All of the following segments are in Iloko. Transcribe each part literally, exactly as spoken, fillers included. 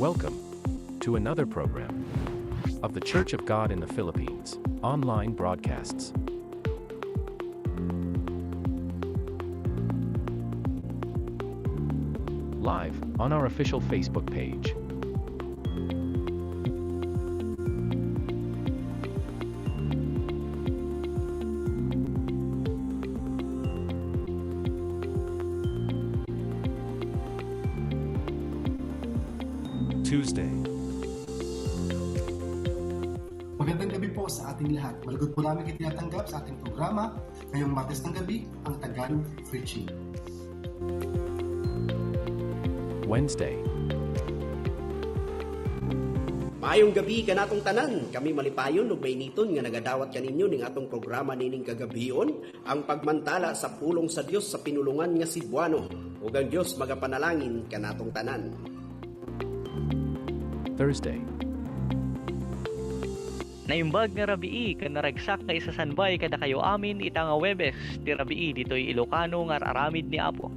Welcome to another program of The Church of God in the Philippines online broadcasts. Live on our official Facebook page. Tuesday. Magandang gabi po sa ating lahat. Malugod po namin kayo tinatanggap sa ating programa ngayong Martes ng gabi, ang Tagalog Preaching. Wednesday. Maayong gabi kanatong tanan. Kami malipayon ug mainiton nga nagadawat kaninyo ning atong programa nining kagabion, ang pagmantala sa pulong sa Dios sa pinulongan nga Cebuano. Ug ang Dios magapanalangin kanatong tanan. Thursday. Naimbag nga rabii ken naragsak nga isasanbay kadakayo amin ita nga Huwebes ti rabii ditoy Ilocano nga ar-aramid ni Apo.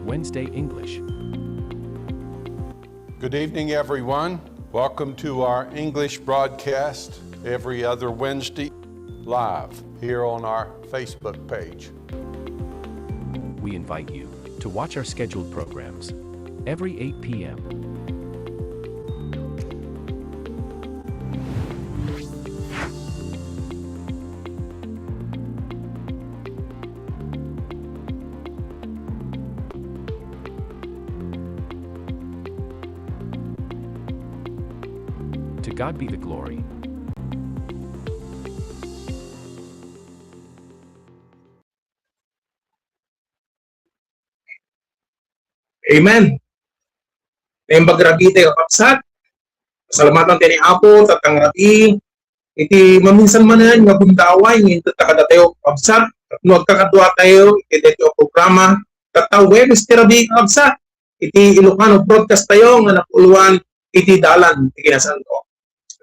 Wednesday English. Good evening, everyone. Welcome to our English broadcast every other Wednesday live here on our Facebook page. We invite you to watch our scheduled programs every eight p.m. To God be the glory. Amen. Naimbag rabii tayo, kakabsat. Pasalamatan tayo ni Apo, tatang rabii. Iti maminsan manen nga gundaway nga inted ta kadatayo, kakabsat. No agkakadua tayo iti daytoy a programa, tatta Huwebes ti rabii, kakabsat. Iti Ilocano broadcast tayo nga napuloan iti dalan ti kinasanto.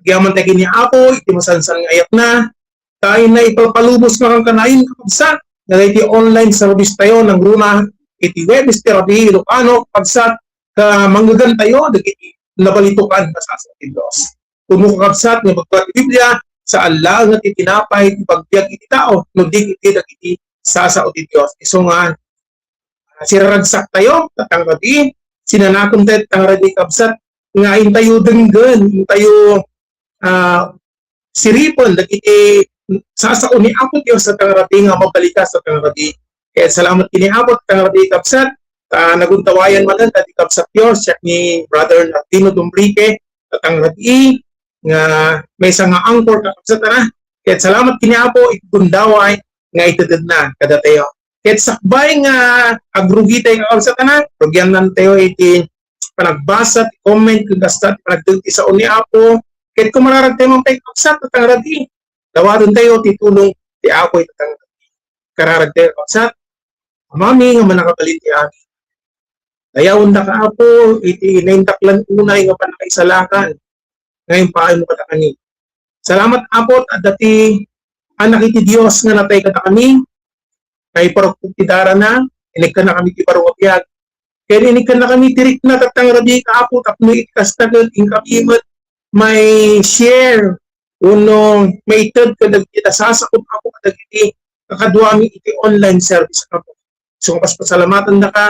Agyaman tayo ken ni Apo iti masansan nga ayatna, ta inna ipalpalubos nga kankanayon, kakabsat, nga daytoy online service tayo nangruna iti Huwebes ti rabii, Ilocano, kakabsat, ket mangngeggantayo dagiti nabalitokan nga sasao ti Dios. Pudno, kakabsat, nga ibagbaga ti Biblia, saan laeng nga ti tinapay ti pagbiag iti tao, no di ket dagiti sasao ti Dios. Isu nga, ah, siraragsak tayo, tatang rabii, sinanakem tayo, tatang rabii, kabsat, nga intayo denggen, intayo, ah, siripen dagiti sasao ni Apo Dios, tatang rabii, nga mabalikas, tatang rabii. Kaya salamat ken ni Apo, tatang rabii, kabsat, ta nagundawayan manen dagiti kabsat tayo, siak ni Brother Nardino Dumbrique, tatang rabii, nga maysa nga anchor, kakabsat, a. Kaya salamat ken ni Apo iti gundaway nga itededna kadatayo. Ket sakbay nga agrugi tayo, kakabsat, a, rugiannan tayo iti panagbasa ti comment ken kasta ti panagdengdeng ti sao ni Apo. Ket kumararag tayo man pay, kakabsat, tatang rabii, dawaten tayo ti tulong ti Apo iti tatang rabii. Kararag tayo, kakabsat. Amami nga mannakabalin ti amin, dayawendaka, Apo, iti naindaklan unay nga pannakaisalakan nga impaaymo kadakami. Salamat, Apo, ta adda ti anak iti Dios nga natay kadakami, nga iparukpok ti darana, inikkannakami ti baro a biag. Ken inikkannakami ti rikna, tatang rabii, Apo, tapno iti kasta ket inkami met may share wenno maited kadagiti nasasao, Apo, kadagiti kakaduami iti online service, Apo. So, paspasalamatandaka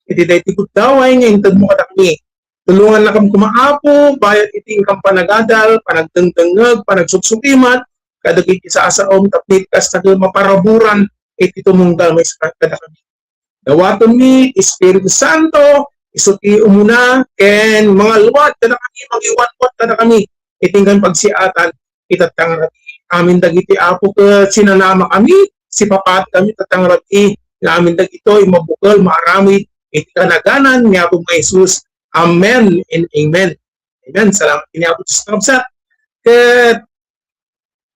iti daytoy gundaway nga intedmo kadakami. Tulongannakam koma, Apo, bayat iti inkam panagadal, panagdengdengngeg, panagsuksukimat kadagiti sasaom, tapno iti kasta ket maparaburan iti tumunggal maysa kadakami. Dawatenmi ti Espiritu Santo, isu ti umuna ken mangalwad kadakami, mangiwanwat kadakami iti inkami pagsiatan iti tatang rabii. Amin dagiti, Apo, ket sinanamakami, sipapatkami, tatang rabii, nga amin dagitoy mabukel, maaramid iti kanaganan ni Apo nga Jesus. Amen and amen. Amen. Salamat ken ni Apo Jesus, kakabsat. Ket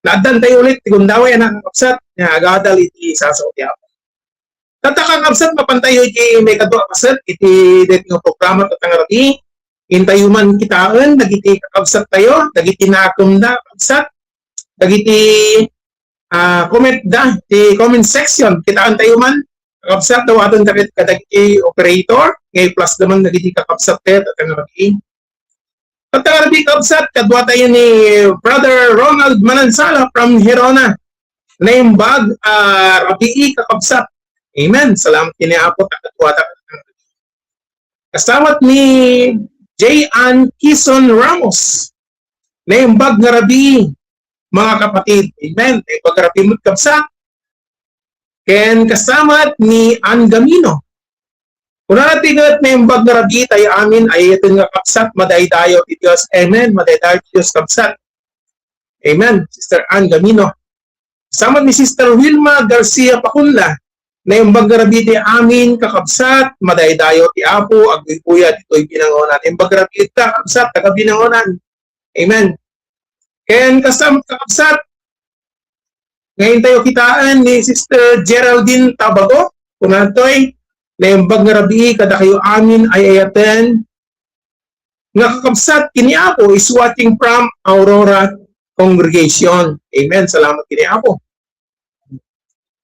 naaddan tayo ulit ti gundaway, a, kakabsat, nga agadal iti sasao ti Apo. Tatta, kakabsat, mapan tayo iti maikadua a paset iti daytoy nga programa, tatang rabii. Intayo man kitaen dagiti kakabsat tayo, dagiti nakemda, kakabsat, dagiti, ah, comment da, ti comment section. Kitaen tayo man, Kakabsat, dawaten ta ket kadagiti operator, nga i-plus naman dagiti kakabsat tayo, tatang rabii. Tatang rabii, kakabsat, kadua tayo ni Brother Ronald Manansala from Gerona. Naimbag, ah, rabii, kakabsat. Amen. Salamat kini Apo, ta kadua ta. Kasamat ni J. Ann Kison Ramos. Naimbag nga rabii, mga kapatid. Amen. Naimbag nga rabii met, kabsat. Ken kasamat ni Ann Gamino. Kunana ti ket, naimbag nga rabii tayo amin, ay-ayaten nga kabsat, madaydayaw ti Dios. Amen. Madaydayaw ti Dios, kabsat. Amen. Sister Ann Gamino. Kasamat ni Sister Wilma Garcia Pacunla, naimbag nga rabii ti amin, kakabsat, madaydayaw ti Apo, agbuybuya ditoy binangonan. Naimbag nga rabii ta, kabsat, taga Binangonan. Amen. Ken kasam-, kakabsat, ngayon tayo kitaan ni Sister Geraldine Tabago, kunantoy, naimbag nga rabii kadakayo amin ay ayaten, nga kakabsat kini Apo is watching from Aurora Congregation. Amen. Salamat kini Apo.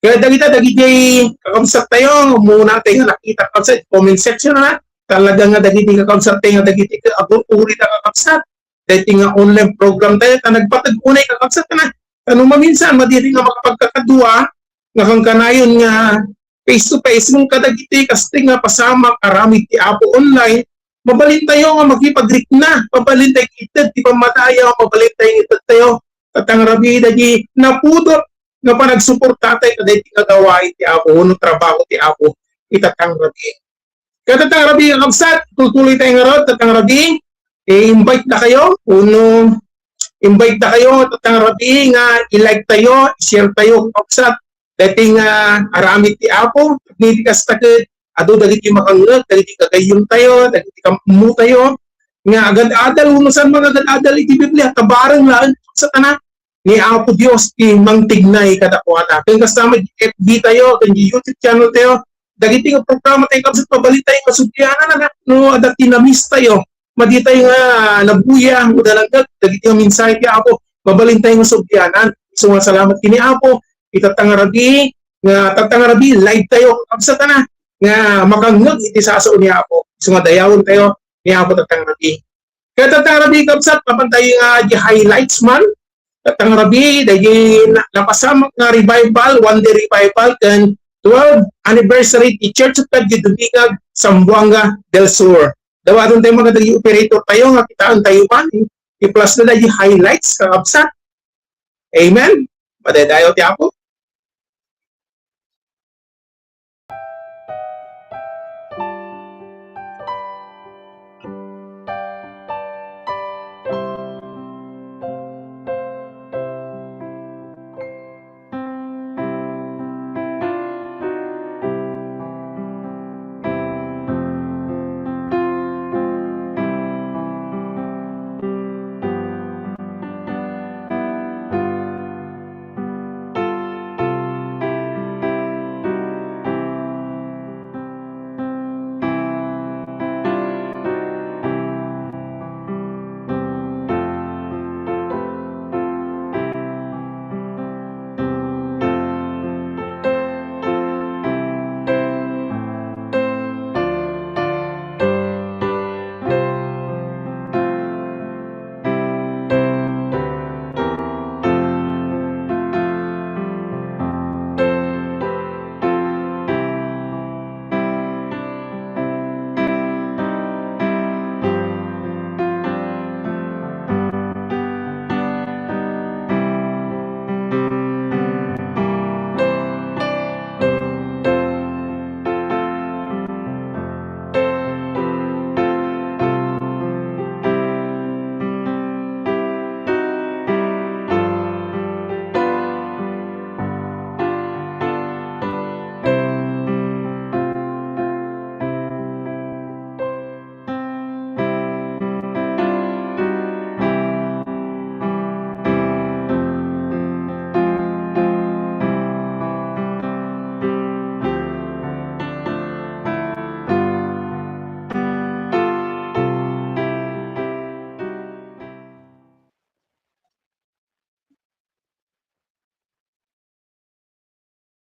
Kaya dagita, dagiti kakabsat tayo, muna tayo nga nakita, kakabsat, comment section na. Talaga nga dagiti kakabsat tayo nga dagiti agur-uri ta kakabsat. Dagiti nga online program tayo, ta nagpatag unay kakabsat na. Ano maminsan, madiri nga makapagkakadua, nga kangkanayon nga face to face, nung kadagiti, kasti nga pasamak, aramid ti Apo online, mabalin tayo nga makipagrikna, mabalin tayo ited ti pammadayaw, mabalin tayo ited tayo, tatang rabii, dagiti napudot nga panagsuporta tayo, kadagiti nga gawain ti Apo, wenno trabaho ti Apo, ita tang rabii. Ket tatang rabii, kakabsat, tutuloy tayo ngarud, tatang rabii, i-invite dakayo, wenno invite dakayo, tatang rabii, nga i-like tayo, i-share tayo, kakabsat, dagiti nga aramid ti Apo, ni di kasta ket adu dagiti makangngeg, dagiti gagayyem tayo, dagiti kammo tayo, nga agad-adal, wenno saan nga agad-adal iti Biblia, ta bareng laeng, kakabsat, ni Apo Dios ti mangtignay kadakuada. Ken kasta met, F B tayo, ken di YouTube channel tayo, dagiti nga programa tayo, kabsat, mabalin tayo nga sublianan, anak, no, adda ti na-miss tayo, madi tayo nga nabuya, o da nangngeg dagiti nga mensahe ti Apo, mabalin tayo nga sublianan. Isu nga salamat kini Apo, ita tang rabii, nga tatang rabii, live tayo, kabsat, anak, nga makangngeg iti sasao ni Apo. Isu nga dayawen tayo ni Apo, tatang rabii. Ket tatang rabii, kabsat, mapan tayo nga di highlights man. Tatang rabii, dagiti na-, napasamak nga revival, one day revival, ken twelfth anniversary ti Church of God di Dumingag, Zamboanga del Sur. Dawaten tayo mga dagiti operator tayo, nga kitaan tayo man. I-plus na dagiti highlights, kakabsat. Amen. Madaydayaw ti Apo.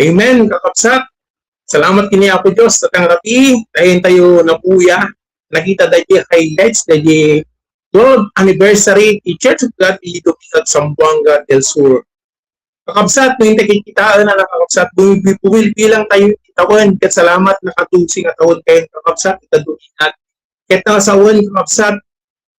Amen, kakabsat. Salamat kini Apo Dios, ta tangarabi, tayo tayo nabuya, nakita daydi highlights, daydi twelfth anniversary ti Church of God iti Dumiag, Zamboanga del Sur. Kakabsat, no inta kitaen a kakabsat, bumil-, bumilbilang tayo iti tawen, ket salamat, naka-dose nga tawen kayo, kakabsat, ita Dumiag. Ket nasawen, kakabsat,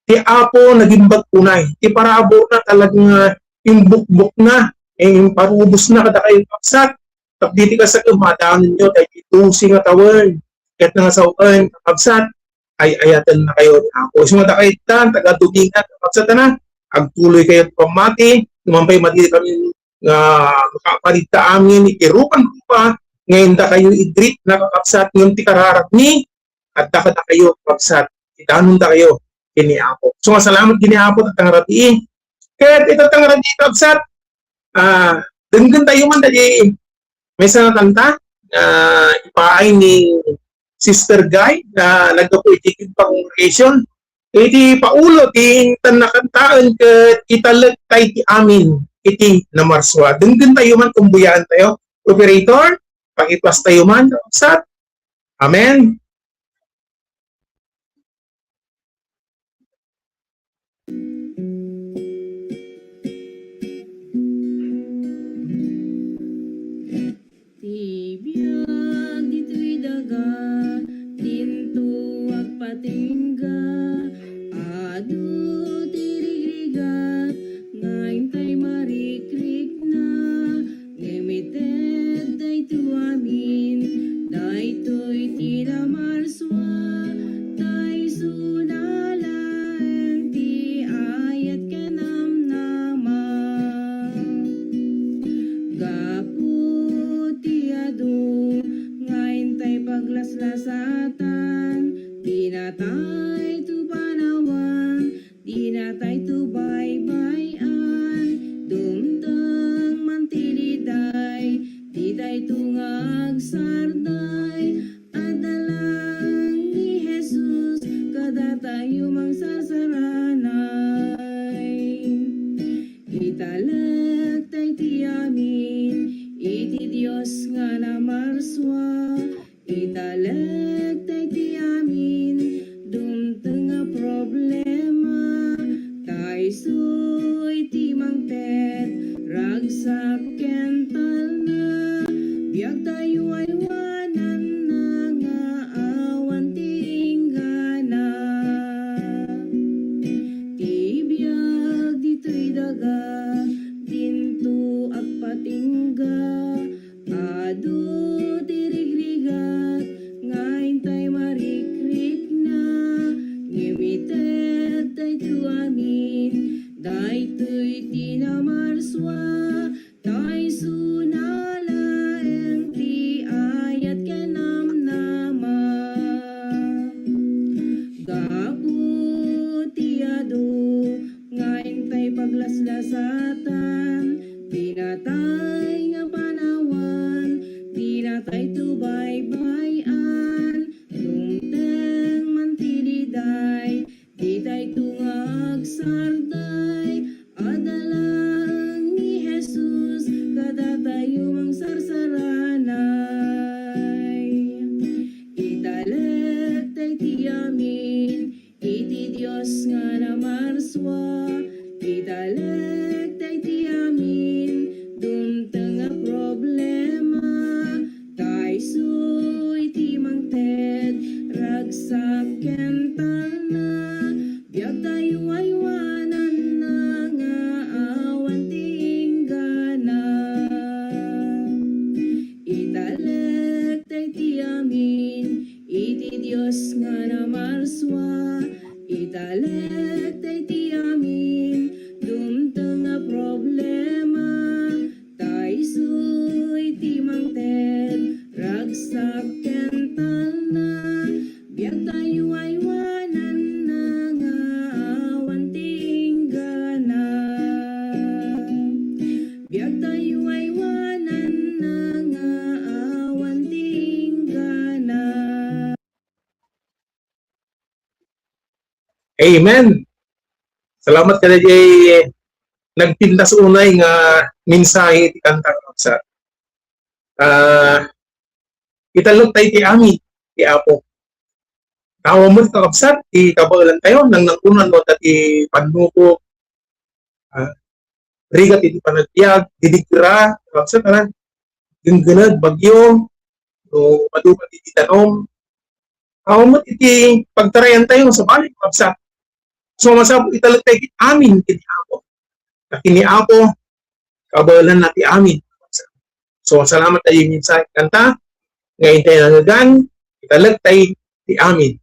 ti Apo nagimbag unay. Ti paraburna talaga nga imbukbokna, eh, imparubosna kadakayo, kakabsat. Tapno iti kasta, madanon yo, daydi dose nga tawen. Ket nasawen, kakabsat, ay-ayaten na kayo ni Apo. Isu nga dakayo, taga Dumiag, kakabsat, na, agtuloy kayo pammati, numan pay madi kami nga makaparidda amin iti rupa-rupa, nga inda kayo i-greet na, kakabsat, ngem ti kararagmi, adda kadakayo, kakabsat, idanon da kayo kini Apo. So, nga salamat kini Apo, ta tangarabii. Ket ita tangarabii, kakabsat, ah, denggen tayo man daydi maysa nga kanta, ah, ipaay ni Sister Guy, na naggapu iti Kidpa Congregation. Iti paulo ti intan nakantaen ket italek tay ti amin iti namarsua. Denggen tayo man, kumbuyaan tayo. Operator, pakipas tayo man, kakabsat. Amen. Ti biag ditoy daga, dinto agpatingga, adu ti rigrigat, nga intay marikrikna, ngem ited daytoy amin, daytoy ti namarsua, ta isuna laeng ti ayat ken namnama. Gapu ti adu nga intay paglaslasatan, dinatayto panawan, dinatayto baybay-an, dumteng man ti liday, ditayto nga agsarday, adda laeng ni Jesus kadatayo mangsarsaranay. Italek tay ti amin iti Dios nga namarsua, italek tay ti amin dumteng a problema, ta isu iti mangted, ragsak ken talna, biagtayo aywananna nga awan ti inggana. Ti biag ditoy daga, dinto agpatingga, adu ti rigrigat, nga intay marikrikna, ngem ited daytoy amin, daytoy ti namarsua, ta isuna laeng ti ayat ken namnama. Gapu ti adu nga intay paglaslasatan, dinatay nga panawan, dinatayto baybay-an, dumteng man ti liday, ditayto nga agsarday, adda laeng ni Jesus kadatayo mangsarsaranay. Italek tay ti amin iti Dios nga namarsua, italek tay ti amin dumteng a problema, ta isu iti mangted, ragsak ken talna, biagtayo aywananna nga awan ti inggana. Italek tay ti amin iti Dios nga namarsua, italek tay ti amin dumteng a problema, ta isu iti mangted, ragsak ken talna, biagtayo aywananna nga awan ti inggana. Biagtayo aywananna nga awan ti inggana. Amen. Salamat kadaydiay nagpintas unay nga mensahe ti kanta, kakabsat. Ah, Italek tayo ti amin ti Apo. Awan met, kakabsat, ti kabaelan tayo, nang nangkunan no, ti pannuko, ah, rigat iti panagbiag, didigra, kakabsat, ah, genggeneg, bagyo, no, madupa iti danum. Awan met iti pagtarayan tayo, sabali, kakabsat. So, masapul italek tayo ti amin, iti Apo. Ket ni Apo, kabaelanna ti amin. So, salamat tayo yung mensahe kanta, nga intay nangegan, italek tayo ti amin.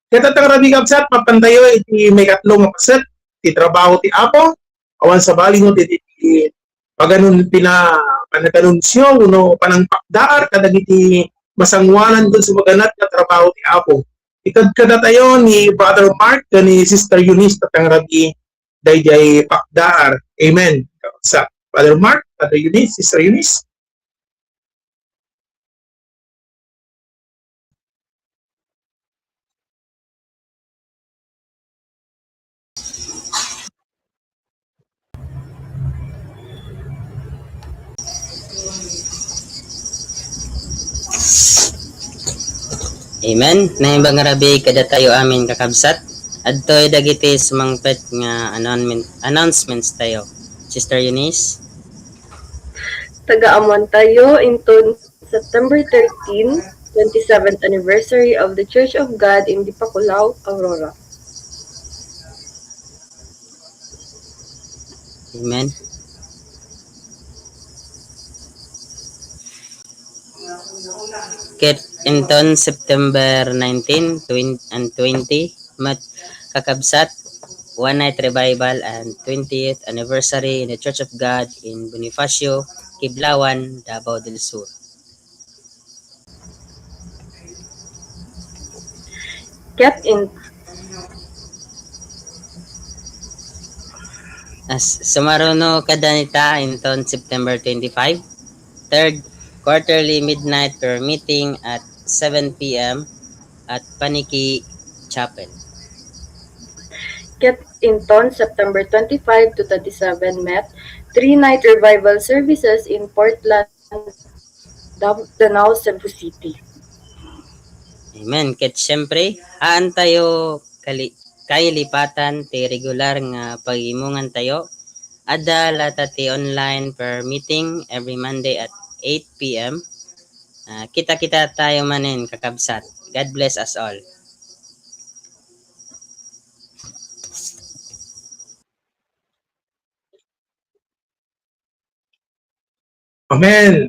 Ket ta ngarud, kakabsat, mapan tayo iti maikatlo nga paset, ti trabaho ti Apo, awan sabali no, ti, ti, ti paganun-, pina-, panaganunsio, no, panangpakdaar, kadagiti masangoanan, ken sumaganat nga trabaho ti Apo. Ikadkada tayo ni Brother Mark, ken ni Sister Eunice, ta ngarud, daydiay pakdaar. Amen. Sa Brother Mark, Brother Eunice, Sister Eunice. Amen. Naimbag nga rabii kadatayo amin, kakabsat. Adtoy dagiti sumangpet nga announcement, announcements tayo. Sister Eunice? Taga-ammoan tayo inton September thirteen, twenty-seventh anniversary of the Church of God in Dipaculao, Aurora. Amen. Ket inton September nineteen, twenty, and twenty, met, kakabsat, one night revival and twentieth anniversary in the Church of God in Bonifacio, Kiblawan, Davao del Sur. Ket in- As, sumaruno kadata inton September twenty-five, third quarterly midnight prayer meeting at seven p m at Paniki Chapel. Ket inton September twenty-five to twenty-seven met, three-night revival services in Portland, Dam-, Danao, Cebu City. Amen. Ket siyempre, haan tayo kali-, kailipatan ti regular nga pagimongan tayo. Adda latta ti online prayer meeting every Monday at eight p m. Ah, kita-kita tayo manen, kakabsat. God bless us all. Amen.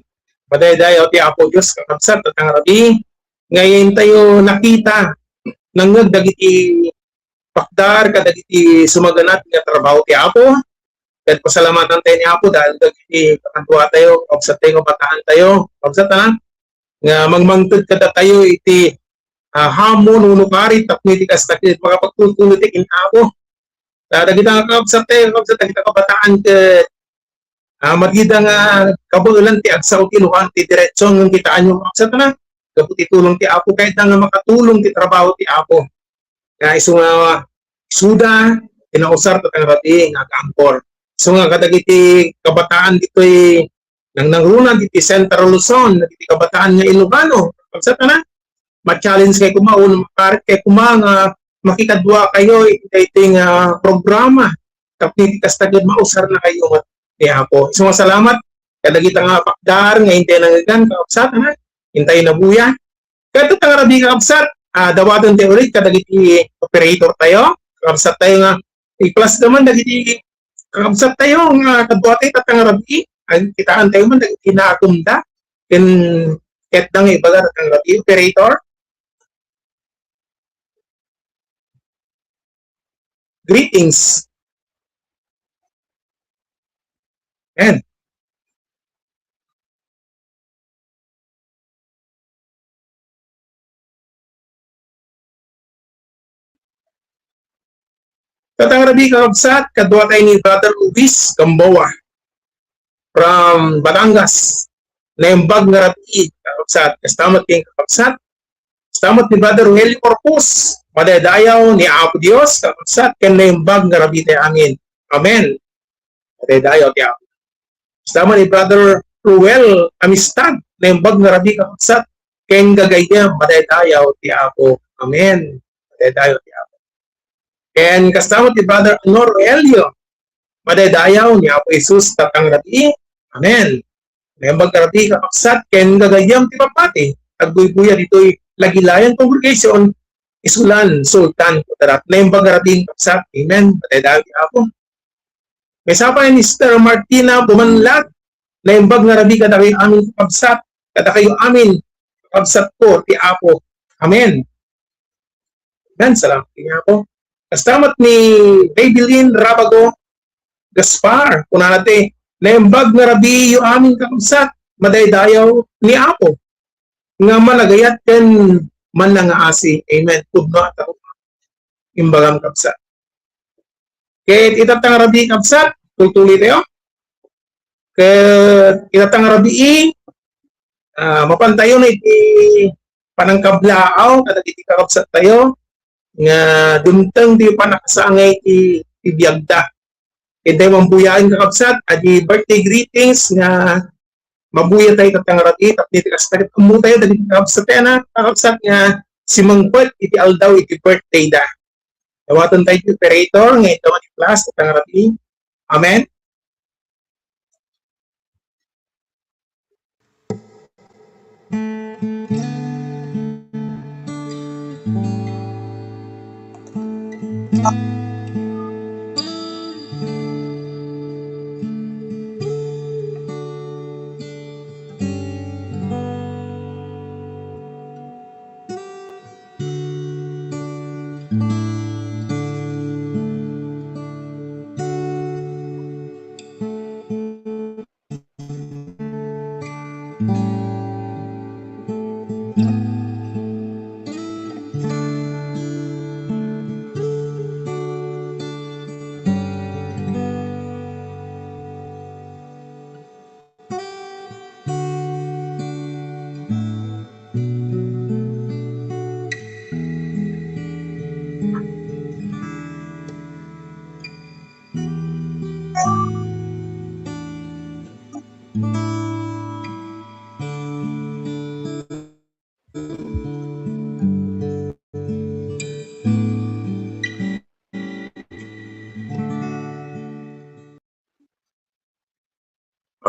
Madaydayaw ti Apo Dios, kakabsat, ket ngarud, nga intayo nakita, nangngeg dagiti pakdar, kadagiti sumaganat nga trabaho ti Apo. Ket pasalamatan tayo ni Apo dahil dagiti kakadua tayo, kakabsat tayo, kabataan tayo, kakabsat, ha? Nga mangmangted kadatayo iti, ah, hamon wenno karit tapno iti kasta ket makapagtultuloy ti ken Apo. Ta dagita nga kakabsat tayo, kakabsat, dagita kabataan ket, ah, madida nga kabaelan ti agsao ti luhan ti direksion nga kitaenyo, kakabsat, na gapu ti tulong ti Apo, kayatda nga makatulong ti trabaho ti Apo. Nga isu nga isuda, pinausar ta tangrabi nga agampor. Isu nga kadagiti kabataan ditoy nangnangruna ditoy Central Luzon, dagiti kabataan nga Ilocano, kakabsat, na ma-challenge kay kuma, wenno makarit kay kuma nga makikadua kayo iti daytoy nga programa. Tapno iti kasta ket mausarna kayo met ni Apo. Isu nga salamat kadagita nga pakdar nga intay nangngegna, kakabsat, ha? Intay nabuya. Ket ta ngarud, kakabsat, ah, dawaten tayo ulit kadagiti operator tayo. Kakabsat tayo nga i-plus naman dagiti kakabsat tayo nga kadua tayo ta ngarud. Ay, kitaan tayo man dagiti naatumda. Ken ket da nga ibaga ta ngarud, operator. Greetings. Amen. Ket ta ngarud, kakabsat, kadua tayo ni Brother Luis Gamboa from Batangas. Naimbag nga rabii, kakabsat. Kasta met ken kakabsat. Kasta met ni Brother Rogelio Corpus. Madaydayaw ni Apo Dios, kakabsat, ken naimbag nga rabii tayo amin. Amen. Madaydayaw ti Apo. Kasta met ni Brother Ruel Amistad. Naimbag nga rabii, kakabsat. ken gagayyem, madaydayaw ti Apo. Amen. Madaydayaw ti Apo. Ken kasta met ti Brother Honor Rogelio, madaydayaw ni Apo Jesus, tatang rabii. Amen. Naimbag nga rabii, kakabsat, ken gagayyem ti pammati. Agbuybuya ditoy Lagilayan Congregation, Isulan, Sultan, Kudarat. Naimbag nga rabii, kakabsat. Amen. Madaydayaw ti Apo. Maysa pay ni Sister Martina Bumanlag, naimbag nga rabii kadakayo amin, kakabsat, kadakayo amin, kakabsat ko ti Apo. Amen. Amen. Salamat kaniapo. Kasta met ni Maybelline Rabago Gaspar, kunana ti, naimbag nga rabiiyo amin, kakabsat, madaydayaw ni Apo nga managayat ken mannangaasi. Amen. Pudno a tao. Imbagam, kabsat. Ket ita nga rabii, kabsat, tultuloy tayo. Ket ita nga rabii, ah, mapantayo na iti panangkablaaw kadagiti kakabsat tayo nga dumteng ti pannakasangay ti, ti biagda. Ket dayta mambuyaen, kakabsat, adi birthday greetings nga mabuya tayo ita nga rabii, tapno iti kasta ket ammo tayo dagiti kakabsat tayo, kakabsat nga simangpet iti aldaw iti birthday da. Dawaten tayo ti operator nga indawan ti plus ita nga rabii. Amen.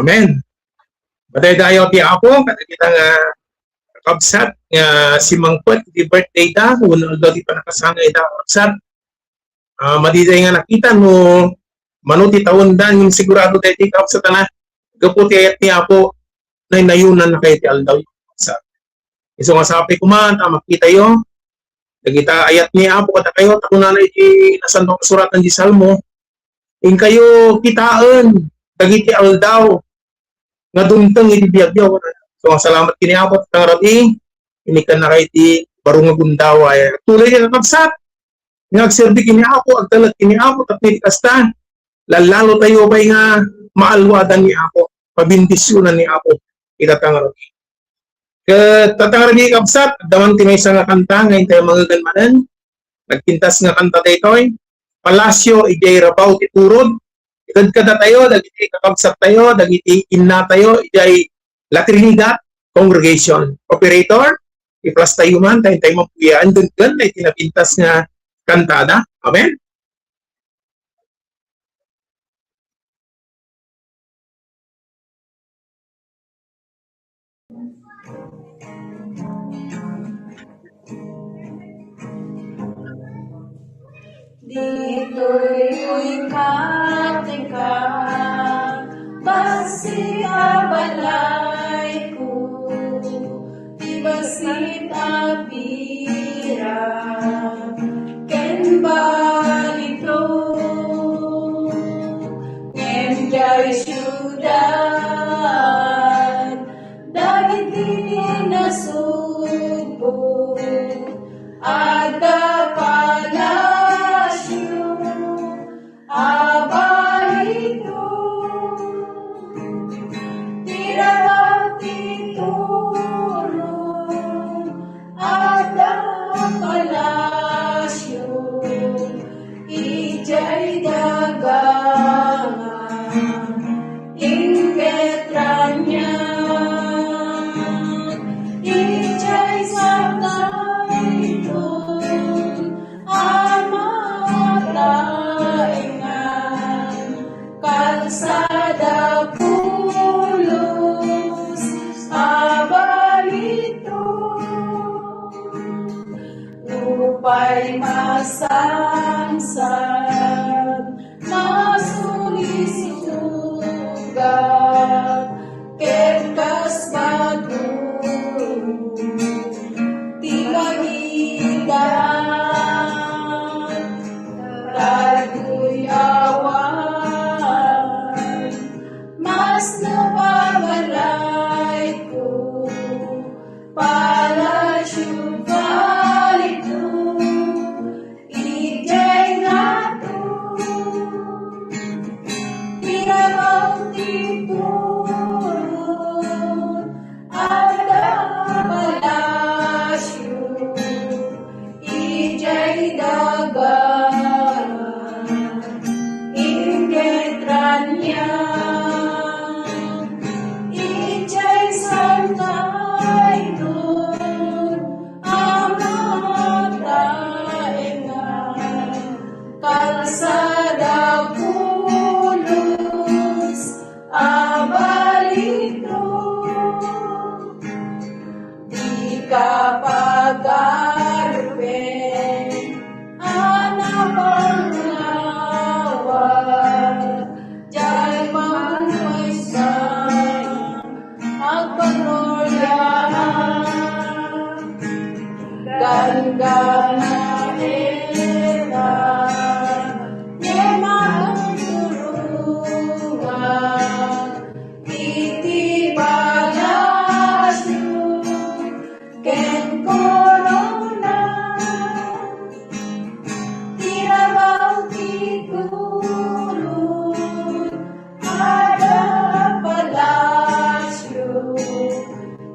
Amen. Madaydayaw ti Apo kadagita nga kakabsat nga simangpet iti birthday da wenno aldaw ti pannakasangay da, kakabsat. Ah, madiday nga nakita no mano ti tawen da, ngem sigurado daytoy, kakabsat, a gapu ti ayat ni Apo, naynayonannakayo ti aldaw, kakabsat. Isu nga sapay koma ta makitayo dagita ayat ni Apo kadakayo, ta kunana iti Nasantoan a Kasuratan, iti Salmo, inkayo kitaen dagiti aldaw nga dumteng iti biagyo. So, salamat kini Apo, ita nga rabii, inikannakayo iti baro nga gundaway. Tulay, kakabsat, nga agserbi kini Apo, agtalek kini Apo, tapno iti kasta, lallalo tayo pay nga maalwadan ni Apo, pabendisionan ni Apo ita nga rabii. Ket ita nga rabii, kabsat, adda man ti maysa nga kanta nga intayo mangngeg manen. Nagpintas nga kanta daytoy. Palasyo idiay rabaw ti turod. Ited kadatayo dagiti kakabsat tayo, dagiti inna tayo idiay La Trinidad Congregation. Operator, i-plus tayo man, ta intayo mambuyaen, denggen, daytoy napintas nga kantada. Amen? Ditoy katika, bassit a balayko, ti bassit a bira ken balito, ngem diay siudad, dagiti nasugbo, adda palasyo a balito. Ti rabaw ti turod, adda palasyo idiay daga, inggit raniag idiay Sada pulos a balitok, nupay masangsag, masulisuga, ken kas badu ti kagitan, daytoy awan, mas napabalayko, palasyo, palito, idiay ngato, pinabaw ti turod, adda palasyo, idiay daga, inggit raniag, idiay sangainton a mataengan, kalsada pulos a balitok. Dika pagarupen a napangawat, diay maupaysa, agpagloria. Gangganna ita, ngem agturturong iti palasyo ken korona. Pinabaw ti turod, adda palasyo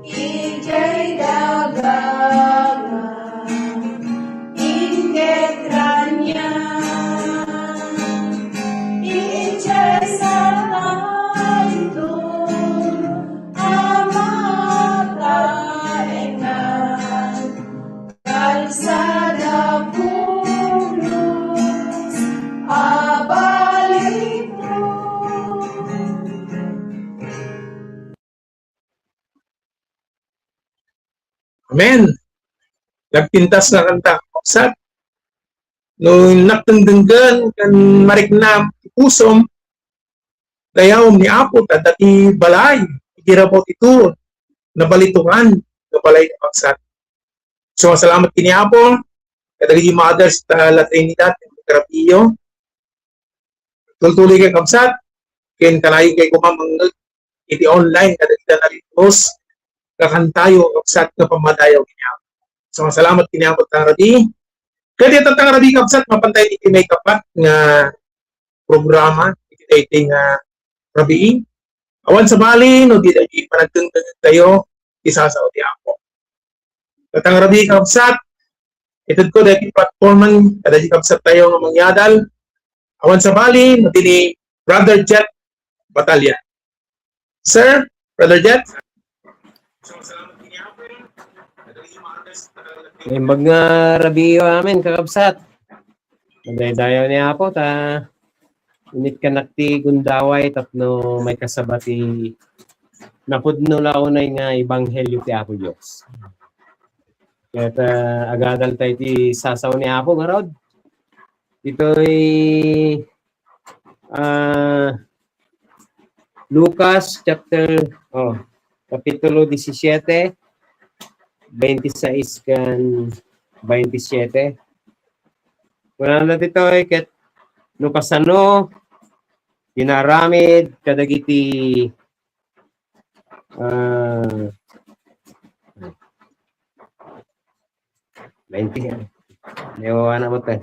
idiay daga, inggit raniag, idiay sangainton a mataengan, kalsada pulos a balitok. Amen. Nagpintas nga kanta, kakabsat. No innak denggen ken marikna ti pusom, dayawem ni Apo ta adda ti balay iti rabaw ti turod, nabalitokan nga balay, kakabsat. So, salamat kini Apo kadagiti mothers ta La Trinidad, grabe. Tultuloy, kakabsat, ken kanayon koma mangngeg iti online kadagita nalintros, kakantayo, kakabsat, nga pammadayaw kini Apo. So, salamat kini Apo ta rabii. Ket ita ta rabii, kakabsat, mapantayo iti maikapat nga programa iti daytoy nga rabii. Awan sabali no di dagiti panagdengdengtayo ti sasao ti Apo. Ita ta rabii, kakabsat, itedko dagiti platforman kadagiti kabsattayo nga mangyadal. Awan sabali no di ni Brother Jet Batalya. Sir, Brother Jet? Naimbag nga rabii amin, kakabsat. Madaydayaw ni Apo ta initkanak ti gundaway tapno maikasaba ti napudno la unay nga ebanghelio ti Apo Dios. Ket, ah, agadalta iti sasao ni Apo ngarud. Ditoy, ah, Lucas chapter, oh, kapitulo disisiete, baintisais ken baintisiete. Kunana ditoy, ket no kasano ti naaramid kadagiti, ah, bainti, nayawanan met.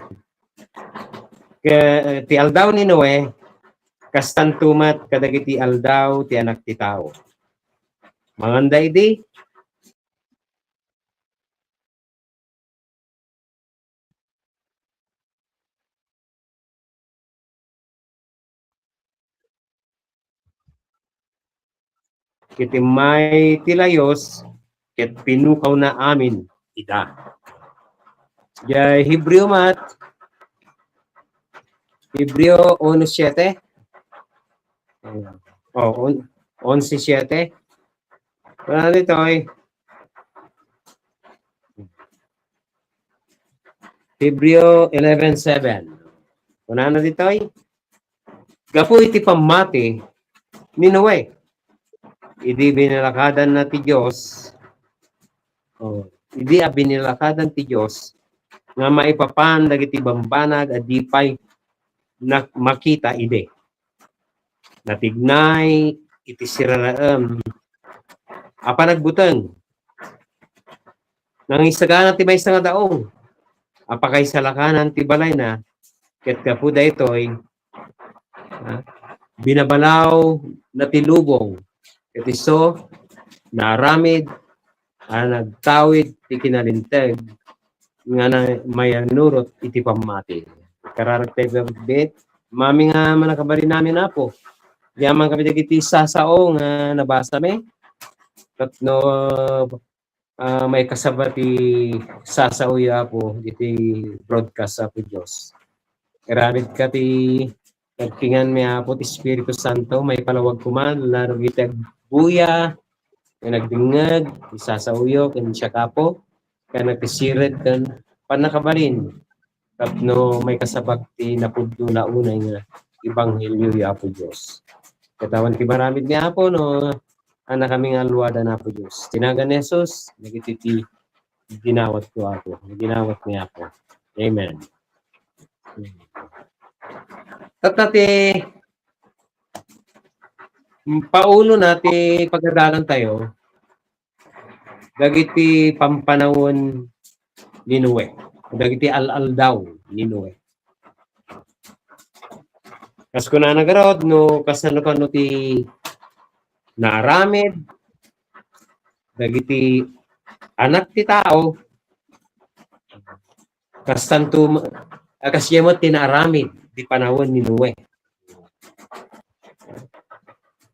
Ke-, ti aldaw ni Noe, kastanto met kadagiti aldaw ti Anak ti Tao. Manganda idi, ket immay ti layus, ket pinukawna amin ida. Diay Hebreo met, Hebreo uno siete. Oh, on, onse siete. Kunana ditoy. Hebreo eleven seven. Kunana ditoy, gapu iti pammati ni Noe, idi binalakadanna ti Dios, oh, idi a binalakadan ti Dios nga maipapan dagiti bambanag a di pay nak-, makita idi. Natignay iti siraraem a panagbuteng. Nangisagana ti maysa nga daong a pakaisalakanan ti balayna, ket gapu daytoy, ah, binabalaw na ti lubong. Ket isu, naaramid a nagtawid ti kinalinteg nga na-, mayannurot iti pammati. Kararag tayo, mami nga manakabalin namin, Apo. Diaman kami dagiti sasao nga nabasa mi. Tapno, ah, maikasaba ti sasaoyo, Apo, iti broadcast, Apo Dios. Aramid ka ti nagpingan mi, Apo, ti Espiritu Santo, maipalawag koma, lalo iti agbuya, nga nagdingngeg, ti sasaoyo, ken siak, Apo, ken nagkasired, ken pannakabalin. Tapno maikasaba ti napudno la unay nga ebanghelio, Apo Dios. Ket awan ti maramid ni Apo no, anakami nga alluadan, Apo Dios. Ti nagan ni Jesus, dagiti ti dinawat ko, Apo. Dinawat ni Apo. Amen. Tatta ti paulona ti pagadalan tayo, dagiti pampanawen ni Noe, dagiti al-aldaw ni Noe. Kas kunana garud, no kasano kano ti naaramid dagiti anak ti tao, kastanto, a, kasdiay met ti naaramid ti panawen ni Noe.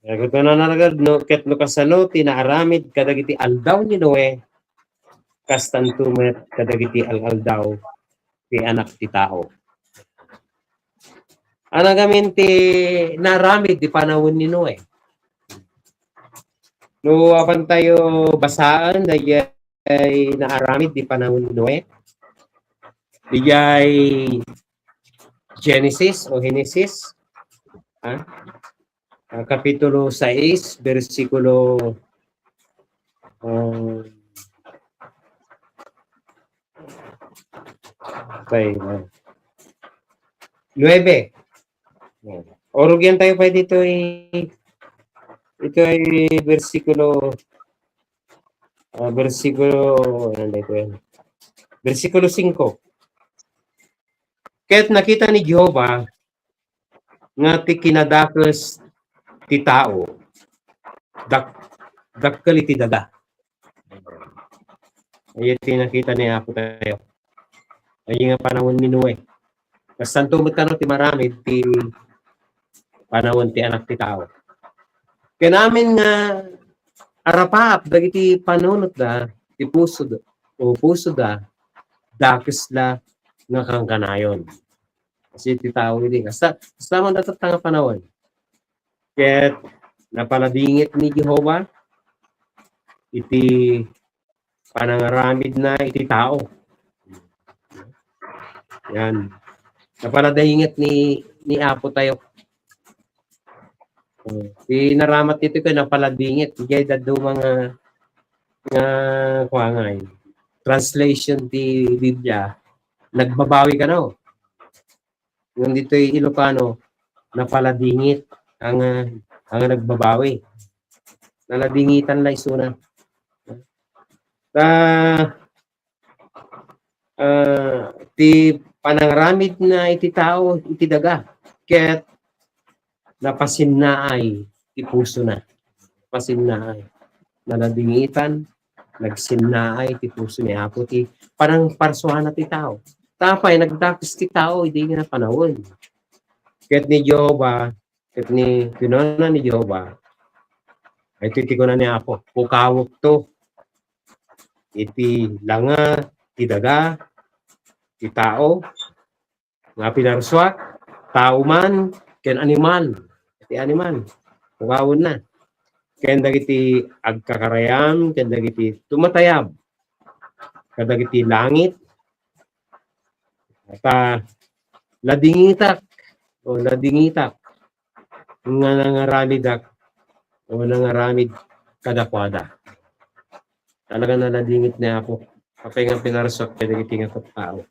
Ket kunana garud, no, ket no kasano ti naaramid kadagiti aldaw ni Noe, kastanto met kadagiti al-aldaw ti Anak ti Tao. Ania ngamin ti naaramid ti panawen ni Noe? No, apan tayo basaen, daydiay naaramid ti panawen ni Noe. Daydiay Genesis o Henesis, ha? Ah, Kapitulo sais, bersikulo, ah, okay, ah, nuebe. Urugian tayo pa dito ay, ito ay bersikulo, ah, bersikulo, ano ito yan? Bersikulo singko. Ket nakita ni Jehovah nga ti kinadakes ti tao, dak-, dakkel iti daga. Ay, ti nakita ni Apo tayo. Ay, nga panawen ni Noe. Kastanto met kano ti maramid ti panawen ti Anak ti Tao. Ken amin nga arapaap dagiti panunotda, ti pusoda, o pusoda, dakesla nga kankanayon. Kasi ti tao idi, kasta, kasta man datatta nga panawen. Ket napaladingit ni Jehovah iti panangaramidna iti tao. Yan. Napaladingit ni, ni Apo tayo. Oh, ti naramat dito kay napaladingit. Idiay dadduma nga, nga, kuangay. Translation ti Biblia, nagbabawi kano. Ngem ditoy Ilocano, napaladingit ang, ah, ang nagbabawi. Naladingitan la isuna. Ta, ah, ti panangaramidna iti tao, iti daga, ket napasinnaay ti pusona. Pasinnaay. Naladingitan, nagsinnaay ti puso ni Apo ti panangparsuana ti tao. Tapay nagdakes ti tao idi nga panawen. Ket ni Jehovah, ket ni, kinuna ni Jehovah, ay ti, ti kuna ni Apo, pukawekto iti langa ti daga, ti tao, nga pinarsuak, tao man, ken animal. Ti animal. Pukawenna. Ken dagiti agkakarayam, ken dagiti tumatayab kadagiti langit, ta ladingitak, o ladingitak nga nangaramidak, o nangaramid kadakuada. Talaga naladingit ni Apo. Apay nga pinarsok kadagiti nga tattao.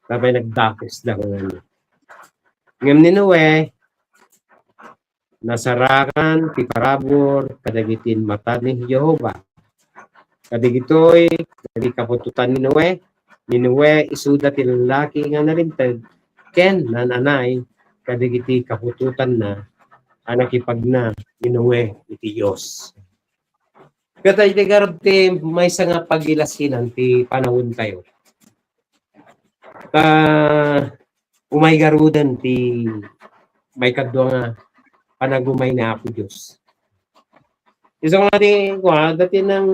Apay nagdakesda kunana. Ngem ni Noe, nasarakan ti parabur kadagiti mata ni Jehovah. Kadagitoy, dagiti kaputotan ni Noe, ni Noe, isuda ti lallaki nga nalinteg ken naan-anay kadagiti kaputotanna a nakipagna ni Noe iti Dios. Ket iti garud ti maysa nga pagilasinan ti panawentayo. Ta umay garuden ti maikadua nga panagumay ni Apo Dios. Isu nga ti, kua, dati nang,